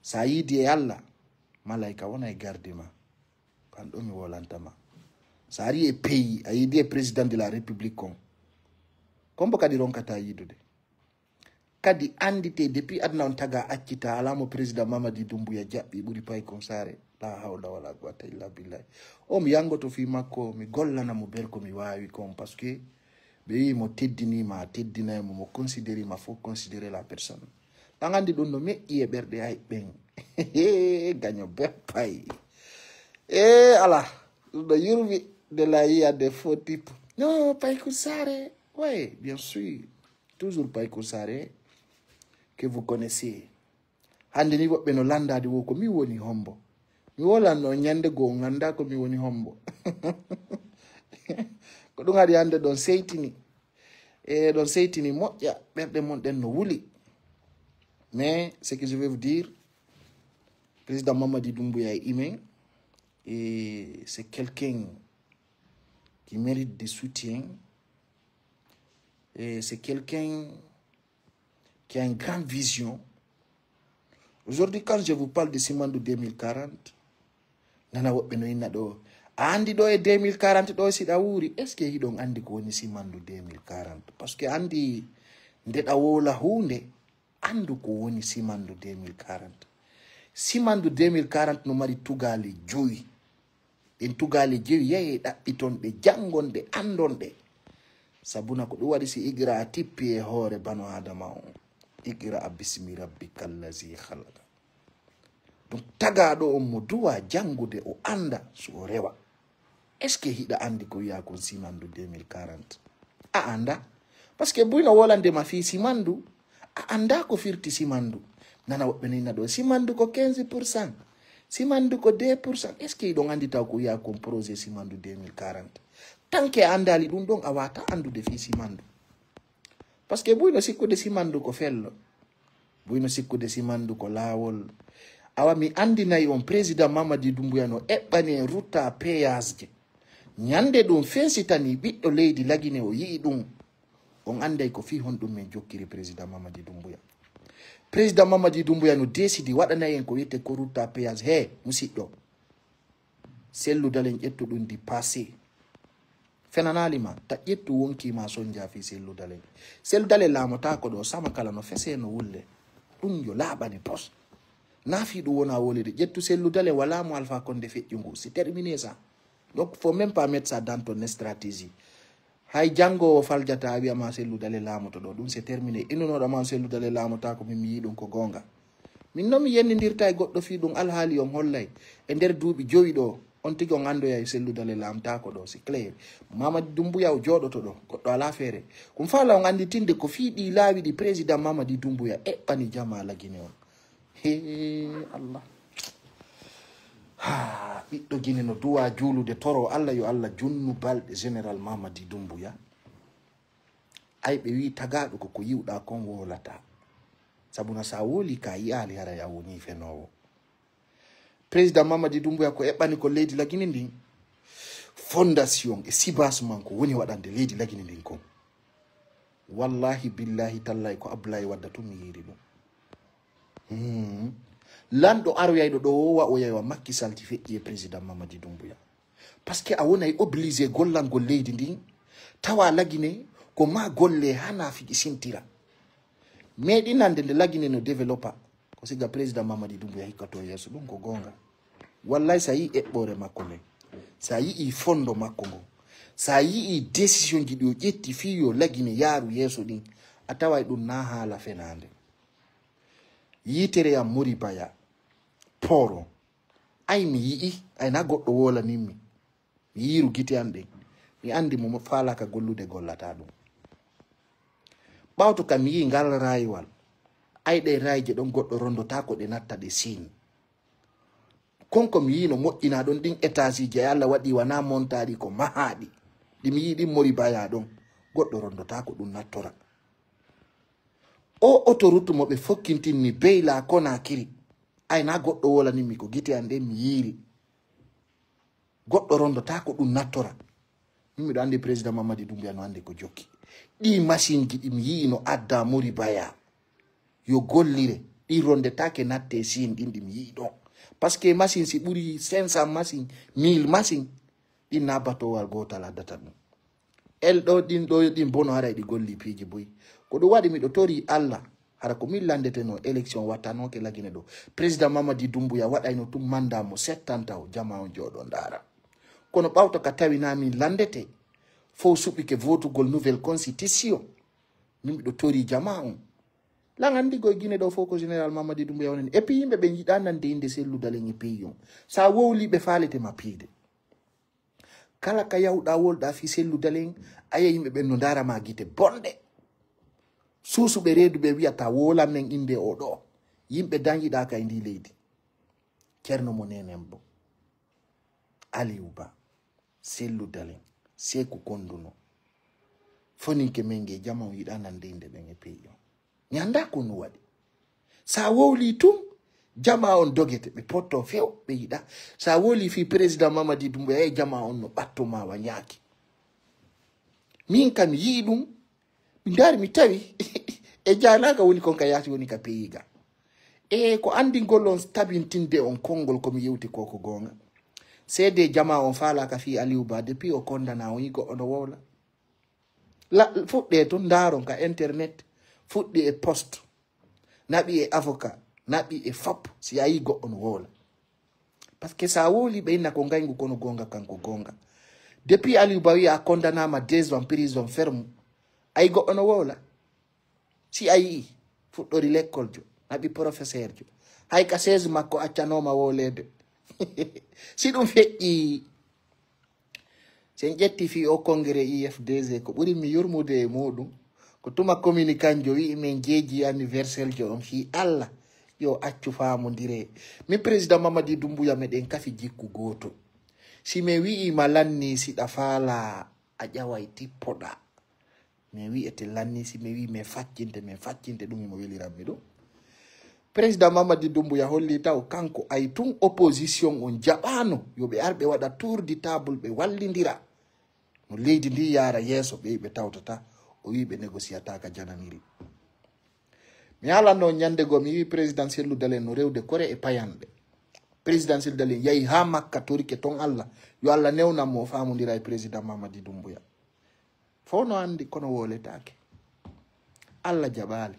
Sa yiidi e Allah, malayka wona e gardi ma. Ko an ɗo mi wolanta ma. Sa ari e pays, a yiidi e président de la République kon. Kombo kadi ronkata yiidude. Kadi anndite, depuis aduna on taga accita, alaa mo président Mamadi Doumbouya jaɓɓi ɓuri Pay Kusare. La hawla wala quwwata illa billah. O mi yangoto fii makko, mi gollana mo ber ko mi waawi kon, parce que Ɓe wi'i mo teddinii ma, a teddinaay mo, mo considérer ma, faut considérer la personne. Tan anndi ɗum no meƴƴi e ɓerɗe ay ɓen. Gaño beppay. E ala, ɗum no yurmi de la yiya de faux type. Non, Paykur Sare. Oui, bien sûr. Toujours Paykur Sare que vous connaissez. Hannde ni woɓɓe no lanndaade wo ko mi woni hombo. Mi wolanno ñande goo on anndaa ko mi woni hombo. Ko ɗum haɗi hannde ɗon seytini. E ɗon seytini moƴƴa, ɓerɗe mon ɗen no wuli. Mais ce que je vais vous dire, président Mamadi Doumbouya e imen, et c'est quelqu'un qui mérite de soutien. Et c'est quelqu'un qui a une grande vision. Aujourd'hui, quand je vous parle de Simandou deux mille quarante, nana woɓɓe no inna ɗo, a anndi ɗo e deux mille quarante ɗo si ɗa wuuri, est-ce que hiɗon anndi ko woni Simandou deux mille quarante? Parce que anndi nde ɗa wowla huunde, anndu ko woni Simandou deux mille quarante. Simandou deux mille quarante no mari tugaale jowi. Ɗen tugaale jowi yahi e ɗaɓɓiton ɗe, janngon ɗe, anndon ɗe. Sabuna ko ɗum waɗi si iqra a tippi e hoore bano Adama on. Iqra a bismi rabbika allazi khalaqa. Ɗum tagaaɗo on mo duwa janngude o annda so o rewa. Est-ce que hiɗa anndi ko wi'a kon Simandou deux mille quarante? A annda. Parce que buy no wolande ma fii Simandou, a annda ko firti Simandou. Nana woɓɓe no inna ɗo, Simandou ko quinze pour cent. Simandou ko deux pour cent. Est-ce que hiɗon anndi taw ko wi'a kon projet Simandou deux mille quarante? Tant que a anndaali ɗum ɗon, a wata anndude fii Simandou. Parce que buy no sikkude Simandou ko fello. Buy no sikkude Simandou ko laawol. Awa mi anndinay on, président Mamadi Doumbouya no eɓɓani en route à péage je. Ñande ɗum fensitani ɓiɗɗo leydi Lagine o yi'i ɗum. On annday ko fii honɗum men jokkiri président Mamadi Doumbouya. Président Mamadi Doumbouya no décidi waɗanay en ko wi'ete ko route à péage. He, musiɗɗo. Sellu Dalen ƴettu ɗum di passé. Fenanaali ma, ta ƴettu wonkii ma sonja fii Sellu Dalen. Sellu Dalen laamotaako ɗo, sama kala no fesee no wulle. Ɗum yo laaɓani pos. Naa fii ɗum wona wolede. Ƴettu Sellu Dalen wa laamu Alpha Condé feƴƴungu. C'est terminé ça. Donc, faut même pas mettre ça dans ton stratégie. Hay janngo o faljata a wi'a ma Sellu Dalen laamoto ɗo. Ɗum c'est terminé. Innunoɗo ma Sellu Dalen laamotaako min mi yi'i ɗum ko goonga. Min non mi yennindirta e goɗɗo fii ɗum alhaali on hollay. E nder duuɓi jowi ɗo, on tigi on anndoyay Sellu Dalen laamtaako ɗo, c'est clair. Mamadi Doumbouya o jooɗoto ɗo, goɗɗo alaa feere. Kun faala on annditinde ko fii ɗii laawi ɗi président Mamadi Doumbouya eɓɓani jamaa Lagine on. Hee Allah. Ha, ɓiɗɗo Gine no duwa juulude toro Allah yo Allah junnu balɗe général Mamadi Doumbouya. Ay ɓe wi'i tagaaɗo ko ko yi'uɗaa kon wowlata. Sabuna sa wowlii ka yi'aali haray a wonii fenoowo. Président Mamadi Doumbouya ko eɓɓani ko leydi Lagine ndin. Fondation e sibas man ko woni waɗande leydi Lagine ndin kon. Wallahi billahi tallahi ko Abdoulaye Wadda tun mi yi'iri ɗum. Hmm. Lanɗo aroyayɗo ɗo o wa o yaywa Macky Sall ti feƴƴi e président Mamadi Doumbouya. Parce que a wonay obligé gollangol leydi ndin, tawa Lagine ko ma golle hana fiji sintira. Meɗi nande nde Lagine no développa, ko siga président Mamadi Doumbouya hikkato yeeso, ɗum ko goonga. Wallay sa yi eɓɓore makko nden, sa yi'i fondo makko ngon, sa yi'i décision ji ɗi o ƴetti fii yo Lagine yaaru yeeso ɗin, a taway ɗum na haala fenaande. Yitere yam Mori Baya, port on. Ay mi yi'i, ay na goɗɗo wolanin mi. Mi yiiru gite an ɗen. Mi andi mo mo faalaaka gollude gollata ɗum. Ɓawto ka mi yi'i ngal raayiwal. Ay ɗe raayije ɗon goɗɗo rondotaako ɗe natta ɗe Siin. Kon ko mi yi'i no moƴƴinaa ɗon ɗin étageji e Allah waɗi wanaa montaaɗi ko mahaaɗi. Ɗi mi yi'i ɗin Mori Baya ɗon. Goɗɗo rondotaako ɗum nattora. O autoroute mo ɓe fokkintinmi Beyla Konakiri. Ay na goɗɗo wolanin mi ko gite an ɗen mi yiiri. Goɗɗo rondotaako ɗum nattora. Min miɗo andi président Mamadi Doumbouya no andi ko jokki. Ɗi machine ji ɗi mi yi'i no adda Mori Baya. Yo gollire. Ɗi rondetaake natte Siin ɗin ɗi mi yi'i ɗon. Parce que machine si ɓuri cinq cents machine, mille machine, ɗin na batowal gootal addata ɗum. El ɗo ɗin ɗo ɗin bono haray ɗi golli piiji buy. Ko ɗum waɗi miɗo tori Allah, hara ko min landeteno élection wattanooke Lagine ɗo. Président Mamadi Doumbouya waɗayno tun manda mo settanta o, jama on jooɗo ndaara. Kono ɓawto ka tawi na min landete, Fow suɓike vootugol nouvelle constitution. Min miɗo tori jamaa on. Lan anndi koye Gine ɗoo fow ko Général Mamadi Doumbouya wonani. Et puis yimɓe ɓen yiɗaa nande innde Cellou Dalein e pays on. Sa wowlii ɓe faalete ma piide. Kala ka yahuɗaa wowluɗaa fii Cellou Dalein, a yi'a yimɓe ɓen no ndaara ma gite bonɗe. Suusuɓe reedu ɓe wi'ata wowlan men innde oo ɗoo. Yimɓe dañiɗaa ka e ndii leydi. Ceerno mo neenen bo. Aliou Ba, Cellou Dalein, Seeku Konduno. Foninke men nge jamaa on yiɗaa nande innde ɓen e pays on. Mi anndaa ko no waɗi. Sa wowlii tun, jamaa on dogete, ɓe potto few, ɓe yiɗaa. Sa wowlii fii président Mamadi Doumbouya, e jamaa on no ɓatto ma wa ñaaki. Min kam mi yi'i ɗun, mi ndaari mi tawi e jaanaaga woni kon ka yaasi woni ka pays ga. E ko anndingol on tabintinde on konngol ko mi yewti ko ko goonga. Seedee jamaa on faalaaka fii Aliou Ba depuis o kondana on yigo ono wowla. La, fuɗɗee tun ndaaron ka internet, fuɗɗi e poste, naɓi e avocat, naɓi e fop, si a yi'i goɗɗo no wowla. Parce que sa wowli ɓe inna ko ngayngu kono goonga kanko goonga. Depuis Aliou Ba wi'a a kondanaama deux ans prison ferme, a yi'i goɗɗo no wowla. Si a yi'i, fuɗɗori lekkoljo, naɓi professeurjo. Hay ka chaise makko accanooma wowleede. Si ɗun feƴƴi, si en ƴetti fii oo congrès I F D G, ko ɓuri mi yurmude e muuɗun, ko tuma communiquantjo wi'i men jeeji anniversaire jo on fii Alla, yo accu faamondire. Min président Mamadi Doumbouya meɗen kafi jikku gooto. Si mi wi'i ma lanni siɗa faala a ƴaway tippoɗaa. Mi wi'ete lanni si mi wi'i mi faccinte, mi faccinte ɗun himo welirammi ɗun. Président Mamadi Doumbouya holli taw kanko ay tun opposition on jaɓaano yo ɓe ar ɓe waɗa tour du table ɓe wallindira. No leydi ndi yaara yeeso ɓe ɓe tawtata o wi'i ɓe négociata ka jananiri. Mi haalanno on ñande goo mi wi'i président Cellou Dalein no rewde kore e payanɗe. Président Cellou Dalein yahi haa Makka torike ton Alla yo Alla newnan mo o faamondira e président Mamadi Doumbouya. Fow no anndi kono woletaake. Alla jaɓaali.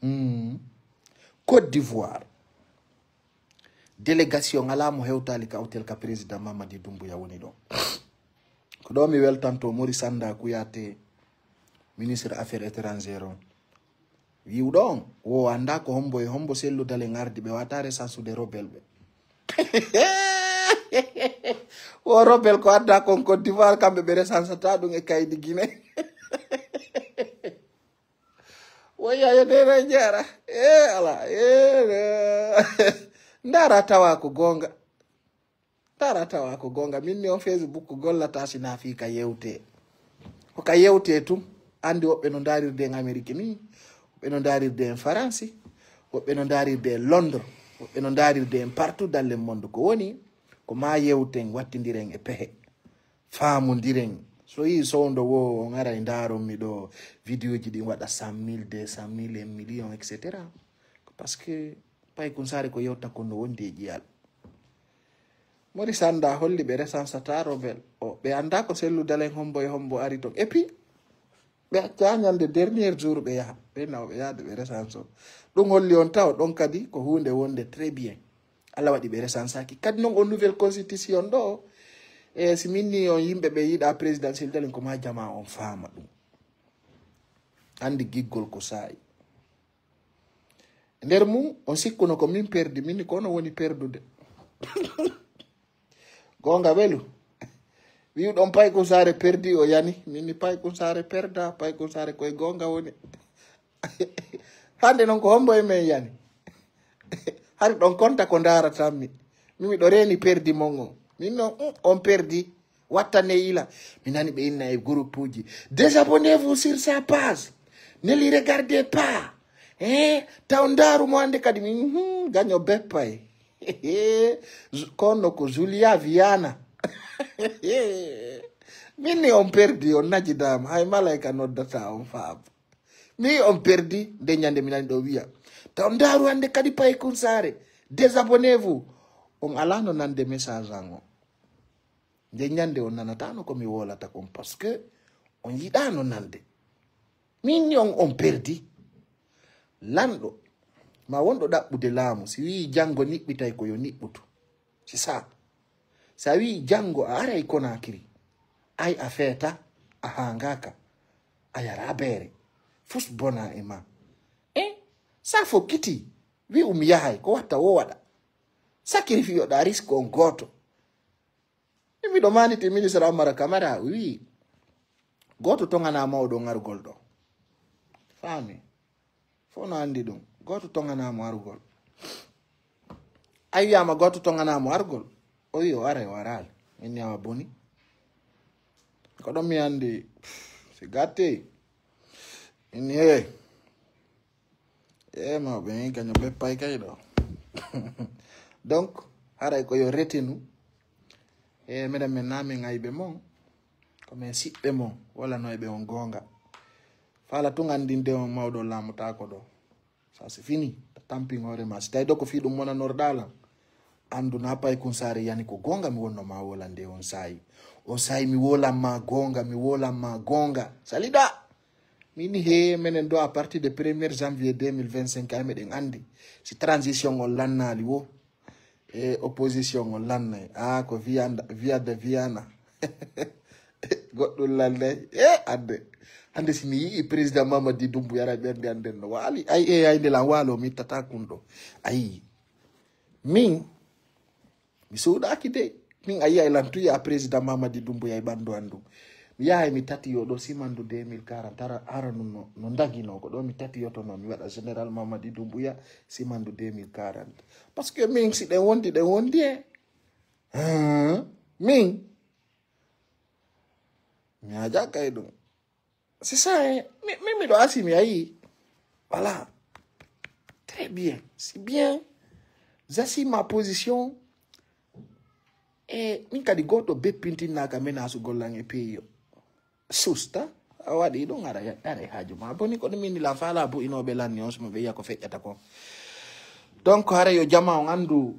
Mm. Côte d'Ivoire. Délégation alaa mo hewtaali ka hôtel ka président Mamadi Doumbouya woni ɗon. Ko ɗoo mi weltanto Mori Sanda Kouyaté, ministre affaires étrangères on. Wi'uɗo on, wo anndaa ko hombo e hombo Cellou Dalein ardi ɓe wataare sansude rebel ɓe. Wo rebel ko adda kon Côte d'Ivoire, kamɓe ɓe resansata ɗum e kaydi Guinée. Woyya yo nene jara. E ala. E, ndaara tawa ko goonga. Ndaara tawa ko goonga. Min ni on Facebook gollata si na fii ka yewte. Ko ka yewte tun. Anndi woɓɓe no ndaarirde en Amérique ni. Woɓɓe no ndaarirde en Faransi. Woɓɓe no ndaarirde en Londres. Woɓɓe no ndaarirde en partout dans le monde. Ko woni, ko ma yewten, wattindiren e pehe. Faamondiren. So yii sowndo wo, on aray ndaaron mi ɗo, vidéo ji ɗin waɗa cent mille, deux cent mille, un million, et cetera. Ko parce que Paykun Saare ko yewta kon no wondi e ƴiyal. Mori Sanda holli ɓe resansata rebel. O, ɓe anndaa ko Cellou Dalein hombo e hombo ari ton. Et puis, ɓe accaa ñande dernier jour ɓe yaha. Ɓe nawa ɓe yahde ɓe resanso. Ɗum holli on taw ɗon kadi ko huunde wonde très bien. Alla waɗi ɓe resansaaki. Kadi non on nouvelle constitution ɗo, e si min ni on yimɓe ɓe yiɗa présidentiel Dalein ko ma jama on faama ɗum. Anndi giggol ko saa'i. Nder mum, on sikkuno ko min perdi, min ko onon woni perdude. Goonga welu. Wi'uɗon Paykun Saare perdi o yani. Min ni Paykun Saare perda, Paykun Saare koye goonga woni. Hannde non ko hombo e men yani. Hari ɗon konta ko ndaaratanmi. Min miɗo reeni perdi mon on. Min non, mm, on perdi. Wattane ila. Mi nani ɓe inna e groupe uji. Désabonnez-vous sur sa page. Ne lui regardez pas. Eh, taw ndaaru mo hannde kadi min, hmm, gaño beppay. Kono ko Julia Viana. Min ni on perdi, on najidaama. Hay malayka noddata on faabo. Mi on perdi, nde ñande mi nani ɗo wiya. Taw ndaaru hannde kadi Paykun Saare. Désabonnez-vous. On alaa no nande message an on. Nde ñande on nanataano ko mi wolata kon, parce que on yiɗaano nande. Min ni on, on perdi. Lanɗo, ma wonɗo ɗaɓɓude laamu, si wi'i janngo niɓɓitay ko yo niɓɓutu. C'est ça. Si a wi'i janngo a aray Conakry, Ay a feeta, a haangaaka, a yaraa beere. Fus bona e ma. Eh? Sa fokkiti, wi'u mi yahay, ko watta wo waɗa. Sacrifice ɗa risque on gooto. E miɗo maaniti ministre Amara Kamara, o wi'i, gooto toŋanaa mawɗo on arugol ɗo. Faami? Fof no anndi ɗum. Gooto toŋanaa mo arugol. A wi'aama gooto toŋanaa mo arugol. O wi'i o aray, o araali. Min ni awa boni. Ko ɗon mi anndi, si gatti. Min ni, hee. E mawɓe ni kañum ɓe pay kay ɗo. Donc, haray ko yo retenu. E meɗen men na min ayɓe mon. Ko men siɓɓe mon. Wala no eɓe on goonga. Faala tun anndinde on mawɗo laamotaako ɗo. Ça c'est fini. Tampin hoore ma. Si tawi ɗo ko fii ɗum monanorɗaa lan. Anndu na pay kun saare yani ko goonga mi wonno ma wolande on saayi. On saayi mi wolan ma goonga, mi wolan ma goonga. Salida! Min he menen ɗo à partir de premier janvier deux mille vingt-cinq ay meɗen anndi. Si transition on lannaali wo. E opposition on lannay. Ah, ko Vianda, Vianda, Viana. Goɗɗum lannay. E hannde. Hannde si mi yi'i président Mamadi Doumbouya ara ɓernde an nden no waali. Ay, e ay nde lan waalo mi ittata kun ɗo. Ayi. Min, mi suuɗaaki de. Min a yi'ay lan tuya président Mamadi Doumbouya e ɓanndu an ɗum. Mi yahay mi tati yo ɗo simandu deux mille quarante. Ara, ara no, no, no ndagino ko ɗo mi tati yo to no mi waɗa général Mamadi Doumbouya simandu deux mille quarante. Parce que min si ɗen wondi, ɗen wondi e. Hein? Min. Mi hajaaka e ɗum. C'est ça, hein? Mi, mi, miɗo asimi, ayi. Voilà. Très bien. C'est bien. J'assume ma position. E min kadi gooto beppintinnaaka menace gollan e peeyo. Susta. A waɗi ɗum, ara, ara e haaju ma. Boni ko ɗum min la faala bu inooɓe lanni on, so mo ɓe yiya ko feƴƴata kon. Donc, hara yo jama on anndu,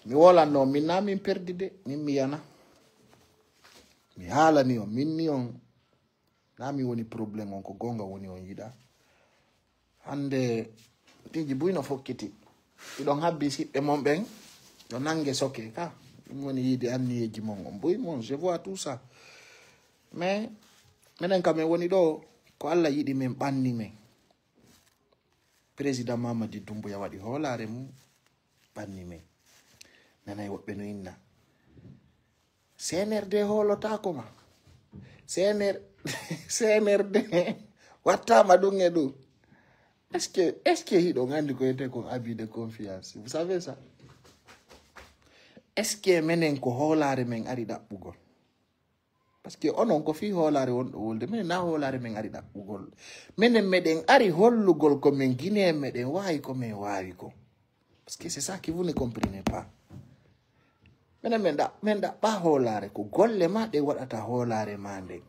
mi wolanno, min na min perdi de, min mi yana. Mi haalani on, min ni on, na min woni problème on, ko goonga woni on yiɗa. Hannde, piiji buy no fokkiti. Hiɗon habbi siɓɓe mon ɓen, yo nange soke ka. Ɗum woni yiide anniyeeji mon on. Buy mon, je vois tout ça. Mais, menen kam en woni ɗo, ko Alla yiɗi men, ɓanni men. Président Mamadi Doumbouya waɗi hoolaare mum, ɓanni men. Nanay woɓɓe no inna. C N R D hoolotaako ma. C N R, C N R D wattaama ɗum e ɗum. Est-ce que, est-ce que hiɗon anndi ko wiyetee kon abus de confiance? Vous savez ça? Est-ce que menen ko hoolaare men ari ɗaɓɓugol? Parce que onon ko fii hoolaare wonɗo wolde, menen na hoolaare men ari ɗaɓɓugol. Menen meɗen ari hollugol ko men Guinéen, meɗen waawi ko men waawi ko. Parce que c'est ça que vous ne comprenez pas. Menen men ɗa-, men ɗaɓɓa hoolaare, ko golle ma ɗe waɗata hoolaare ma nden.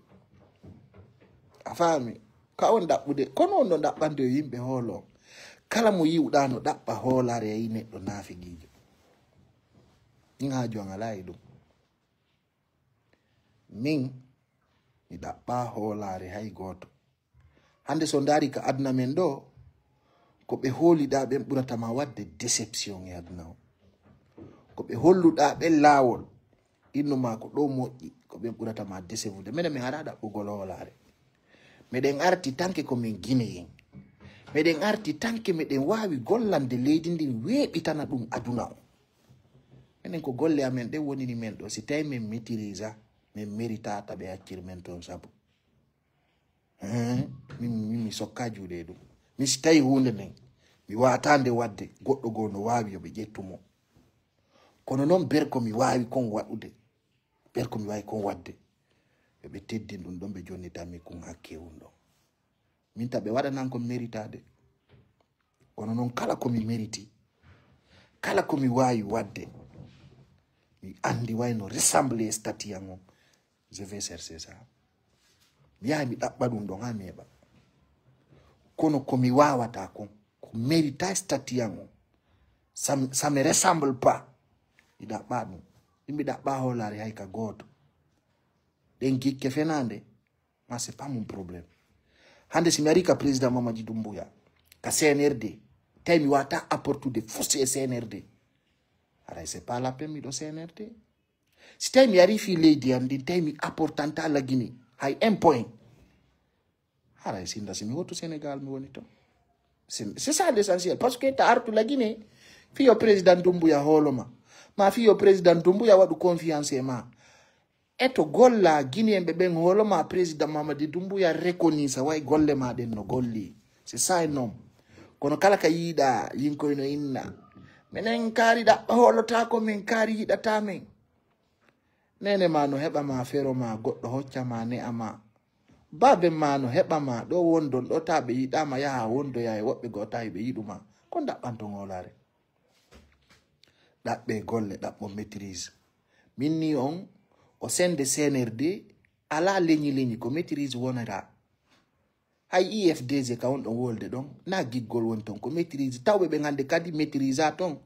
A faami? Ka on ɗaɓɓude, kono on no ɗaɓɓande yo yimɓe hoolo. Kala mo yi'uɗaa no ɗaɓɓa hoolaare, a yi'i neɗɗo naafigiijo. Ɗin haaju an alaa e ɗum. Min, mi ɗaɓɓaa hoolaare hay gooto. Hannde so ndaari ka aduna men ɗo, ko ɓe hooliɗaa ɓen ɓurata ma waɗde déception e aduna o. Ko ɓe holluɗaa ɓen laawol, innu ma ko ɗo moƴƴi, ko ɓen ɓurata ma décevude. Menen min alaa ɗaɓɓugol hoolaare. Meɗen arti tanke ko min Guinéen. Meɗen arti tanke meɗen waawi gollande leydi ndin weeɓitana ɗum aduna o. Menen ko golle amen ɗen wonini men ɗo. Si tawi men maîtrise, men mérita ta ɓe accir men toon sabu. Hein? Min, min mi sokka juuɗe e ɗum. Min si tawi huunde nden, mi waata nde waɗde, goɗɗo goo no waawi yo ɓe ƴettu mo. Kono non ber ko mi waawi kon waɗude, ber ko mi waawi kon waɗde, yo ɓe teddin ɗum ɗon, ɓe jonnita mi kun hakke un ɗon. Min ta ɓe waɗanan ko mi méritaade. Kono non kala ko mi mériti, kala ko mi waawi waɗde, mi anndi wayno ressemble e statut an on, je vais chercher ça. Mi yaha mi ɗaɓɓa ɗum ɗon haa mi heɓa. Kono ko mi waawata kon, ko mérita statut an on, ça, ça me ressemble pas. Mi ɗaɓɓa ɗum. Mi ɗaɓɓa hoolaare hay ka gooto. Ɗen gikke fenaande, ma c'est pas mon problème. Hannde si mi ari ka président Mamadi Doumbouya, ka C N R D, tawi mi waata apportude fus e C N R D. Haray c'est pas la peine miɗo C N R D. Si tawi mi ari fii leydi an ndin, tawi mi apportanta la Guinée hay un point, haray sinda si mi hotu Sénégal mi woni ton. C'est c'est ça l'essentiel. Parce que ta artu la Guinée, fii yo président Doumbouya hoolo ma. Ma fii yo président Doumbouya waɗu confiance e ma. E to golla Guinéen ɓe ɓen hoolo ma président Mamadi Doumbouya reconnaît sa way golle ma ɗen no golli. C'est ça un homme. Kono kala ka yiɗa yinkoy no inna. Menen kaari ɗaɓɓa hoolotaako men, kaari yiɗata men. Neene ma no heɓa ma, fero ma, goɗɗo hocca ma, ne'a ma. Baaben ma no heɓa ma, ɗo wondon, ɗo ta ɓe yiɗa ma, yaha wondoya e woɓɓe goo tawi ɓe yiɗu ma. Ko ndaɓɓanton hoolaare? Ɗaɓɓe golle, ɗaɓɓo maîtrise. Min ni on, o sende C N R D, ala leñi leñi, ko maîtrise wonata. Hay I F D G ka on ɗon wolde ɗon, na giggol woni ton, ko maîtrise. Tawɓe ɓen hande kadi maîtrise a ton.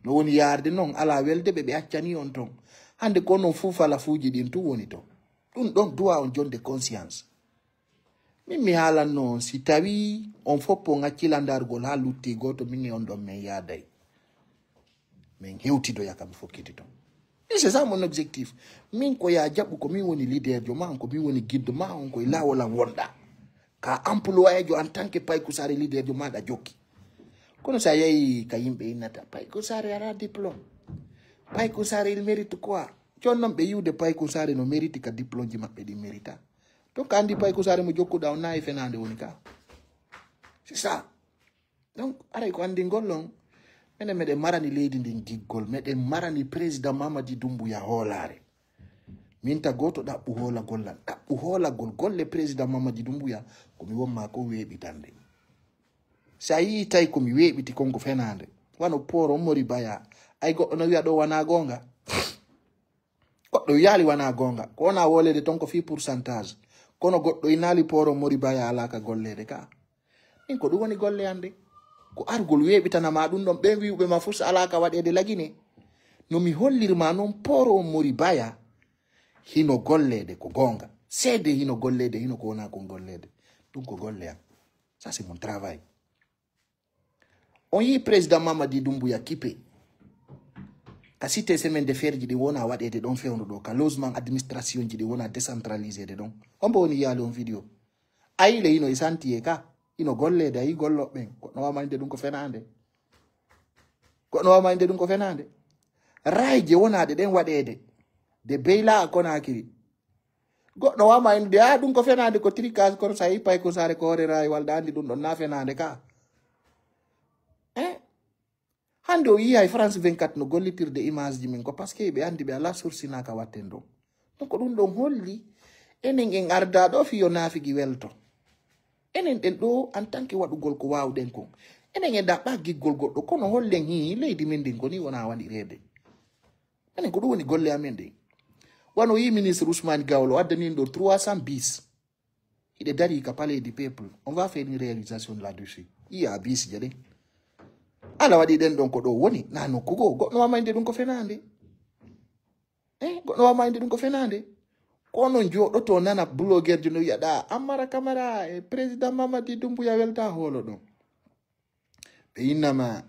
No woni yaarde non, ala welde ɓe, ɓe accani on ton. Hande ko onon fuu falafuuji ɗin tun woni ton. Ɗun ɗon duwa on jonde conscience. Min mi haalanno on, si tawi on foppo on accila ndargol haa lutti gooto, min e on ɗon men yaaday. Men hewtidoya ka mi fokkiti ton. Min, c'est ça mon objectif. Min ko ya jaɓu ko min woni leader jo ma, on ko min woni guide ma, on ko e laawol an wonɗa. Ka employé jo en tant que Payku Sare leader jo maɗa jokki. Kono sa yahi ka yimɓe innata, Payku Sare ala diplôme. Payku Sare il mérite quoi? Jon non ɓe yiwde Payku Sare no mérite ka diplôme ji maɓɓe ɗin mérita. Donc andi Payku Sare mo jokkuɗa on na e fenaande woni ka. C'est ça. Donc, aray ko anndingol on, menen meɗen marani leydi ndin giggol, meɗen marani président Mamadi Doumbouya hoolaare. Min ta gooto ɗaɓɓu hoolagol lan, ɗaɓɓu hoolagol golle président Mamadi Doumbouya, ko mi won maa ko weeɓitande. Si a yii tawi ko mi weeɓiti kon ko fenaande, wano poro Mori Baya, ay goɗɗo no wi'a ɗo wanaa goonga. Goɗɗo wiyaali wanaa goonga. Ko wona wolede ton ko fii pourcentage. Kono goɗɗo inaali poro Mori Baya alaa ka golleede ka. Min ko ɗum woni golle an de. Ko argol weeɓitana ma ɗum ɗon ɓen wi'uɓe ma fus alaa ka waɗeede lagine. No mi holliri ma non poro Mori Baya hino golleede ko goonga. Seede hino golleede hino ko wona kon golleede. Ɗum ko golle an. Ça c'est mon travail. On yii président Mamadi Doumbouya kipe. Ka cité semaine de fer ji ɗin wona waɗeede ɗon fewndo ɗo. Ka logement administration ji ɗin wona décentralisé de ɗon. Hombo woni yaali on vidéo? Ayi le hino e santiye ka. Hino golleede ayi golloɓe ɓen. Goɗɗo wama inde ɗum ko fenaande. Goɗɗo wama inde ɗum ko fenaande. Raay je wonaɗe ɗen waɗeede. De Beyla a Konakiri. Goɗɗo wama inde, a ɗum ko fenaande ko tricas kono sa yi pay ko sare ko hoore raay walda andi ɗum ɗon na fenaande ka. Eh? Hande o yii hay France vingt-quatre no gollitirde image ji men ko parce que ɓe andi ɓe ala source na ka watten ɗon. Donc ɗum ɗon holli enen en arda ɗo fi yo naafigi welto. Enen ɗen ɗo en tant que waɗugol ko wawɗen kon. Enen en ɗaɓɓa giggol goɗɗo kono hollen hi leydi men ndin ko ni wona waɗireede. Enen ko ɗum woni golle amen ɗen. Wano yi ministre Ousmane Gawlo addani ɗo trois cents bis. Hiɗe dari ka Palais du Peuple. On va faire une réalisation là-dessus. Iya bis je ɗen. Ala waɗi ɗen ɗon ko ɗo woni. Na nokku goo. Goɗɗo wama inde ɗum ko fenaande. Eh, goɗɗo wama inde ɗum ko fenaande. Ko onon jooɗoto nana blogueur jo no wi'aɗa Amara Camara e président Mamadi Doumbouya welta hoolo ɗon. Ɓe innama,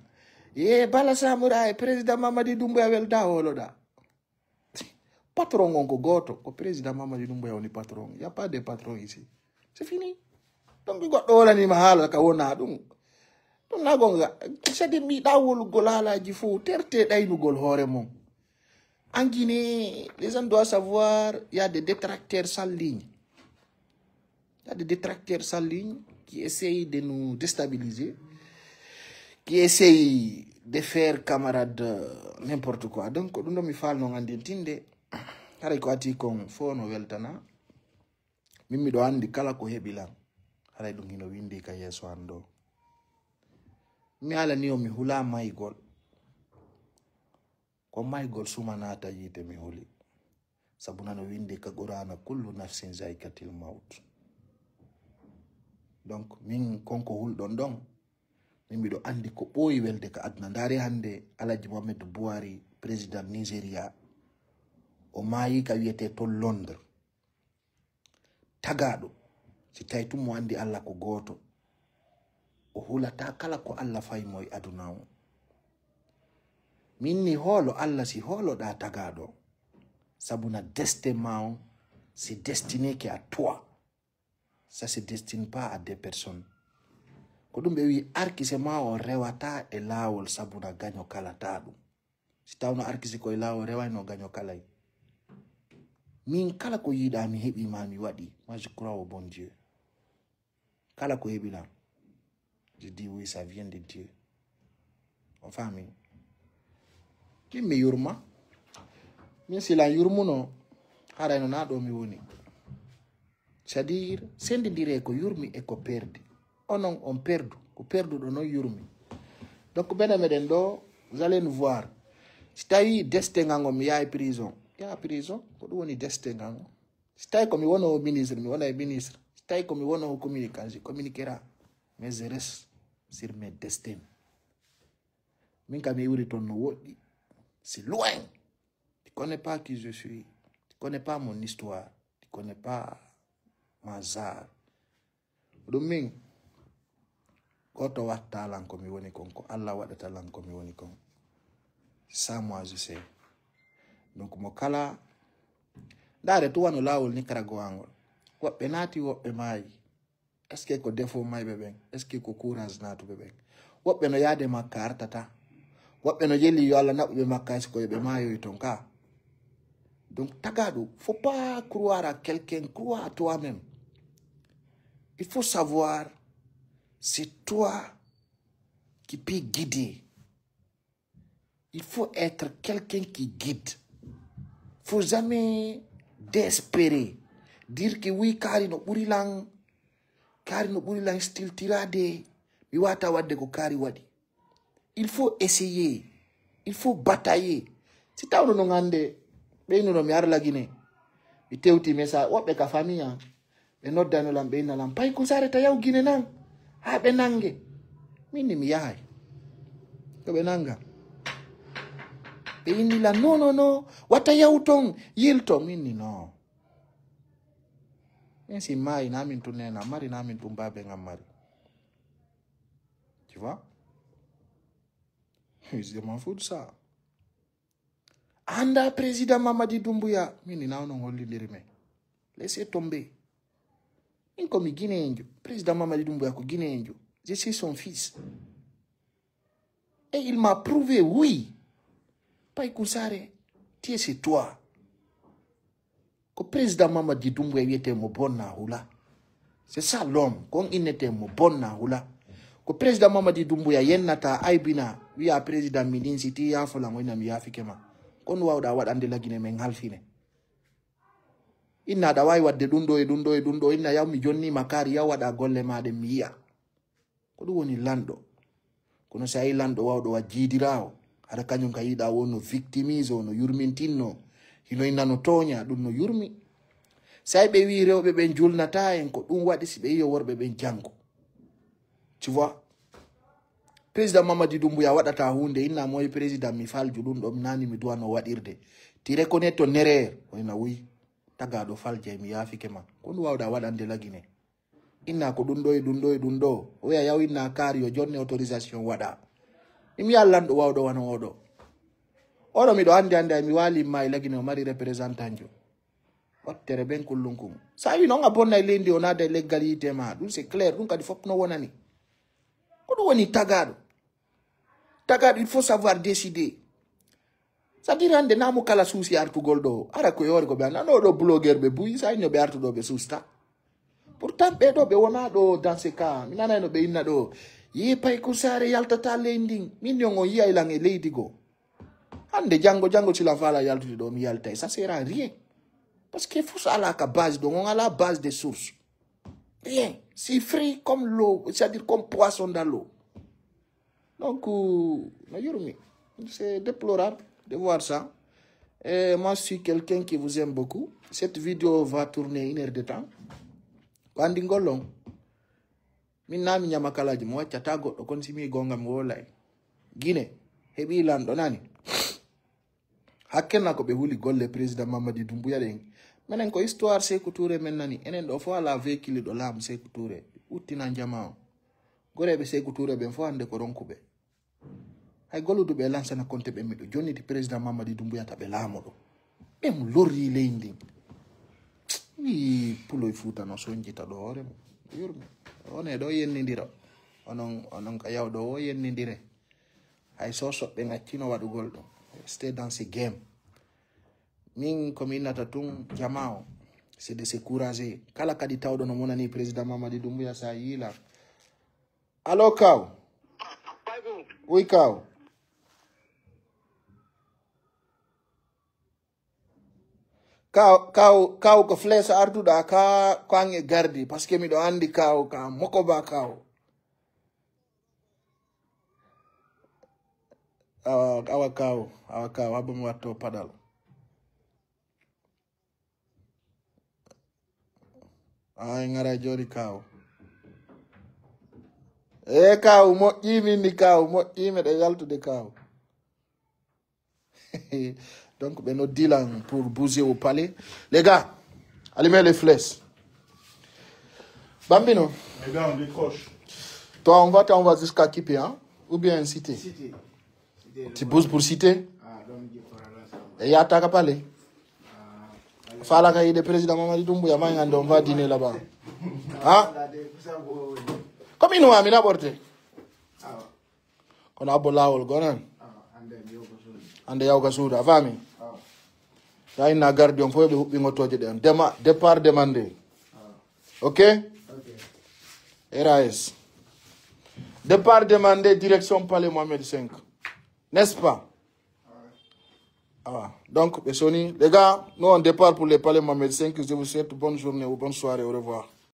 ye Bala Samura e président Mamadi Doumbouya welta hooloɗa. Patron on ko gooto, ko président Mamadi Doumbouya woni patron. Y a pas de patron ici. C'est fini. Donc goɗɗo wolanima haala ka wona ɗum. Ɗum na gonga. Sadi mi ɗa wolugol haalaji fof, terte ɗaynugol hoore mum. En Guinée, les gens doivent savoir, il y a des détracteurs sans ligne. Il y a des détracteurs sans ligne qui essayent de nous déstabiliser, qui essayent de faire camarade euh, n'importe quoi. Donc, ɗum ɗo mi falno ngandintinde, haray ko ati kon fof no weltana. Min miɗo andi kala ko heɓi lan, haray ɗum hino windi ka yeeso an ɗo. Mi alani o mi hula maygol. Ko maygol suma naata yiite mi huli. Sabu nano windi ka Qur'ana, "Kullu nafsin zaikatil maut." Donc, min konko hulɗon ɗon, min miɗo andi ko ɓooyi welde ka aduna. Ndaari hande Alhaji Muhammadu Buhari, président Nigeria, o maayi ka wiyete to Londres. Tagaaɗo, si tawi tun mo andi Alla ko gooto, o hulata kala ko Alla fayi mo e aduna on. Min ni hoolo Alla si hooloɗa tagaaɗo. Sabuna destin ma on, c'est destiné que à toi. Ça se destine pas à des personnes. Ko ɗum ɓe wi arkise ma o rewata e laawol sabuna gaño kala ta ɗum. Si tawno arkise ko e laawol rewayno gaño kalay. Min kala ko yiɗa mi heɓi ma mi waɗi. Moi je crois au bon Dieu. Kala ko heɓi lan. Je dis oui, ça vient de Dieu. On famille. Min mi yurma. Min si lan yurmuno. Harayno na ɗo mi woni. C'est-à-dire, sendindire ko yurmi e ko perdi. Onon on perdu, ko perduɗo non yurmi. Donc, bene meɗen ɗo, vous allez nous voir. Si tawi destin ngan on mi yahay prison. Yaha prison, ko ɗum woni destin ngan on. Si tawi ko mi wono ministre, mi wona e ministre. Si tawi ko mi wono communicant, je communiquera. Mais je reste sur mes destins. Min kam mi iwri ton no woɗɗi. C'est loin. Tu connais pas qui je suis. Tu connais pas mon histoire. Tu connais pas ma zar. Ko ɗum min, goto watta lan ko mi woni kon, ko Allah waɗata lan ko mi woni kon. Ça, moi, je sais. Donc, mo kala, ndaare tu wano laawol Nicaragua ngol. Woɓɓe naati, woɓɓe maayi. Est-ce que ko défaut mayɓe ɓen? Est-ce que ko courage naatuɓe ɓen? Woɓɓe no yaade Makka artata. Woɓɓe no yeli yo Allah naɓu ɓe Makka, est-ce que yo ɓe maayoy ton ka? Donc, tagaɗo, faut pas croire à quelqu'un, crois à toi-même. Il faut savoir, c'est toi qui peux guider. Il faut être quelqu'un qui guide. Faut jamais désespérer. Dire que oui, kaari no ɓuri lan, kaari no ɓuri lan stiltirade, mi wata wadde ko kaari waɗi. Il faut essayer. Il faut batailler. Si tawno non hande, ɓeynuno mi arla Gine. Mi tewti message, woɓɓe ka famille an. Ɓe noddano lan, ɓe inna lan, Pay Kun Saare ta yaw Gine nan, haa ɓe nange. Min ni mi yahay. Ko ɓe nanga. Ɓe inni lan, non, non, non, wata yaw ton, yilto. Min ni non. Min si maayi, na min tun nena mari, na min tun baaben an mari. Tu vois? Je m'en fous de ça. Anda président Mamadi Doumbouya, min ni nawnon hollindiri men. Laissez tomber. Min ko mi Guinéenjo. Président Mamadi Doumbouya ko Guinéenjo. Je suis son fils. Et il m'a prouvé, oui. Pay Kun Saare, tu es chez toi. Ko président Mamadi Doumbouya wiyete mo bonna hula. C'est ça l'homme, kon innete mo bonna hula. Ko président Mamadi Doumbouya yennata aybina, wiya président mi ɗin si ti yaafolan o ina mi yaafike ma. Kon wawɗa waɗande lagine men halfine. Inna aɗa waawi waɗde ɗum ɗo e ɗum ɗo e ɗum ɗo, inna yaw mi jonni ma kaari, yaw waɗa golle ma ɗen mi yi'a. Ko ɗum woni lanɗo. Kono si a yi lanɗo wawɗo wa jiidiraawo, hara kañum ka yiɗa wo no victimise, wo no yurmintinno, hino inna no tooña, ɗum no yurmi. Si a yi ɓe wi rewɓe ɓen julnata en, ko ɗum waɗi si ɓe yiyo worɓe ɓen janngo. Tu vois? Président Mamadi Doumbouya waɗata huunde, inna moy président mi falju ɗum ɗo, mi nani mi duwano waɗirde. Ti reconnaître ton erreur, o ina wuy. Tagaɗo faljay mi yaafike ma. Ko ɗum wawɗa waɗande lagine. Inna ko ɗum ɗo e ɗum ɗo e ɗum ɗo. Oya yaw inna kaari yo jonne autorisation waɗa. Mi mi yallan ɗo wawɗo wano oɗo. Oɗo miɗo andi andi ay mi waali ma e lagine o mari représentant jo. Wattere ben kullum kum. Sa wi non a bonna e leydi o naada e leggal yiite ma. Ɗum c'est clair. Ɗum kadi fof no wonani. Ko ɗum woni tagaɗo. Tagaɗo, il faut savoir décider. C'est-à-dire hannde namo kala suusi artugol ɗo. Ara ko yoore ko ɓe annano ɗo blogueur ɓe buy sa inno ɓe artu ɗo ɓe suusta. Pourtant ɓe ɗo ɓe wona ɗo dans ce cas. Mi nanayno ɓe inna ɗo. Yi pay ko saare yaltata ley ndin. Min yon on yiyay lan e leydi goo. Hannde janngo, janngo si lan faala yaltude ɗo mi yaltay. Ça sert à rien. Parce que fus ala ka base ɗo, on ala base de source. Rien. C'est frais comme l'eau, c'est-à-dire comme poisson dans l'eau. Donc, euh, no yurmi. C'est déplorable de voir ça. Et moi, je suis quelqu'un qui vous aime beaucoup. Cette vidéo va tourner une heure de temps. Ko andi ngol on. Min na mi ñama kalaji, mi waccata goɗɗo, kon si mi gonga mi wolay. Gine, heɓi lanɗo nani. Hakkenna ko ɓe huli golle président Mamadi Doumbouya ɗen. Menen ko histoire Sékou Touré men nani. Enen ɗo fof ala véhicule ɗo laamu Sékou Touré. Uttina jama o. Goreeɓe Sékou Touré ɓen fof hannde ko ronkuɓe. Hay golluduɓe e Lansana Konte ɓen miɗo jonniti président Mamadi Doumbouya ta ɓe laamoɗo. Ɓe mo lorri leydi ndin. Wi puloy Fuuta no sonjita ɗo hoore mum. Yurmi. One ɗo yennindira. Onon, onon ka yawɗo o yennindire. Hay so soɓɓe ngaccino waɗugol ɗum. Stay dans the game. Min ko mi innata tun jama o, c'est de se courager. Kala kadi tawɗo no monani président Mamadi Doumbouya sa yiila. Allo kaw. Wi kaw. Kaw, kaw, kaw ko flèche artuɗa ka, ko an e gardi, parce que miɗo andi kaw ka moko ba kaw. Awa, awa kaw, awa kaw, abba mi watto paɗal. Ay, ngara joni kaw. E kaw, moƴƴi min ni kaw, moƴƴi meɗen yaltude kaw. Donc, ɓe noddi lan pour bouger au palais. Les gars, allumez les flèches. Bambino, Les gars, on décroche. Toi, on va t'envoyer jusqu'à Kipé, hein? Ou bien Cité? Cité. Tu bouges pour Cité? Ah, donc, je prends l'ensemble. Et il y a Taka Palais. Fala ka ide président Mamadi Doumbouya, ma ngande on va dîner là-bas. Hein? Comme il nous a mis à porter. Kono abbo laawol gonan. Ande yawga suuda, a faami? Ya inna gardi on fof ɓe huɓɓi ngottoje ɗen. Dema-, départ demandé. Ok? R A S. Départ demandé, direction Palais Mohamed cinq. N'est-ce pas? Ah, donc, ɓe soni. Les gars, nous on départ pour le Palais Mohamed cinq. Je vous souhaite bonne journée ou bonne soirée. Au revoir.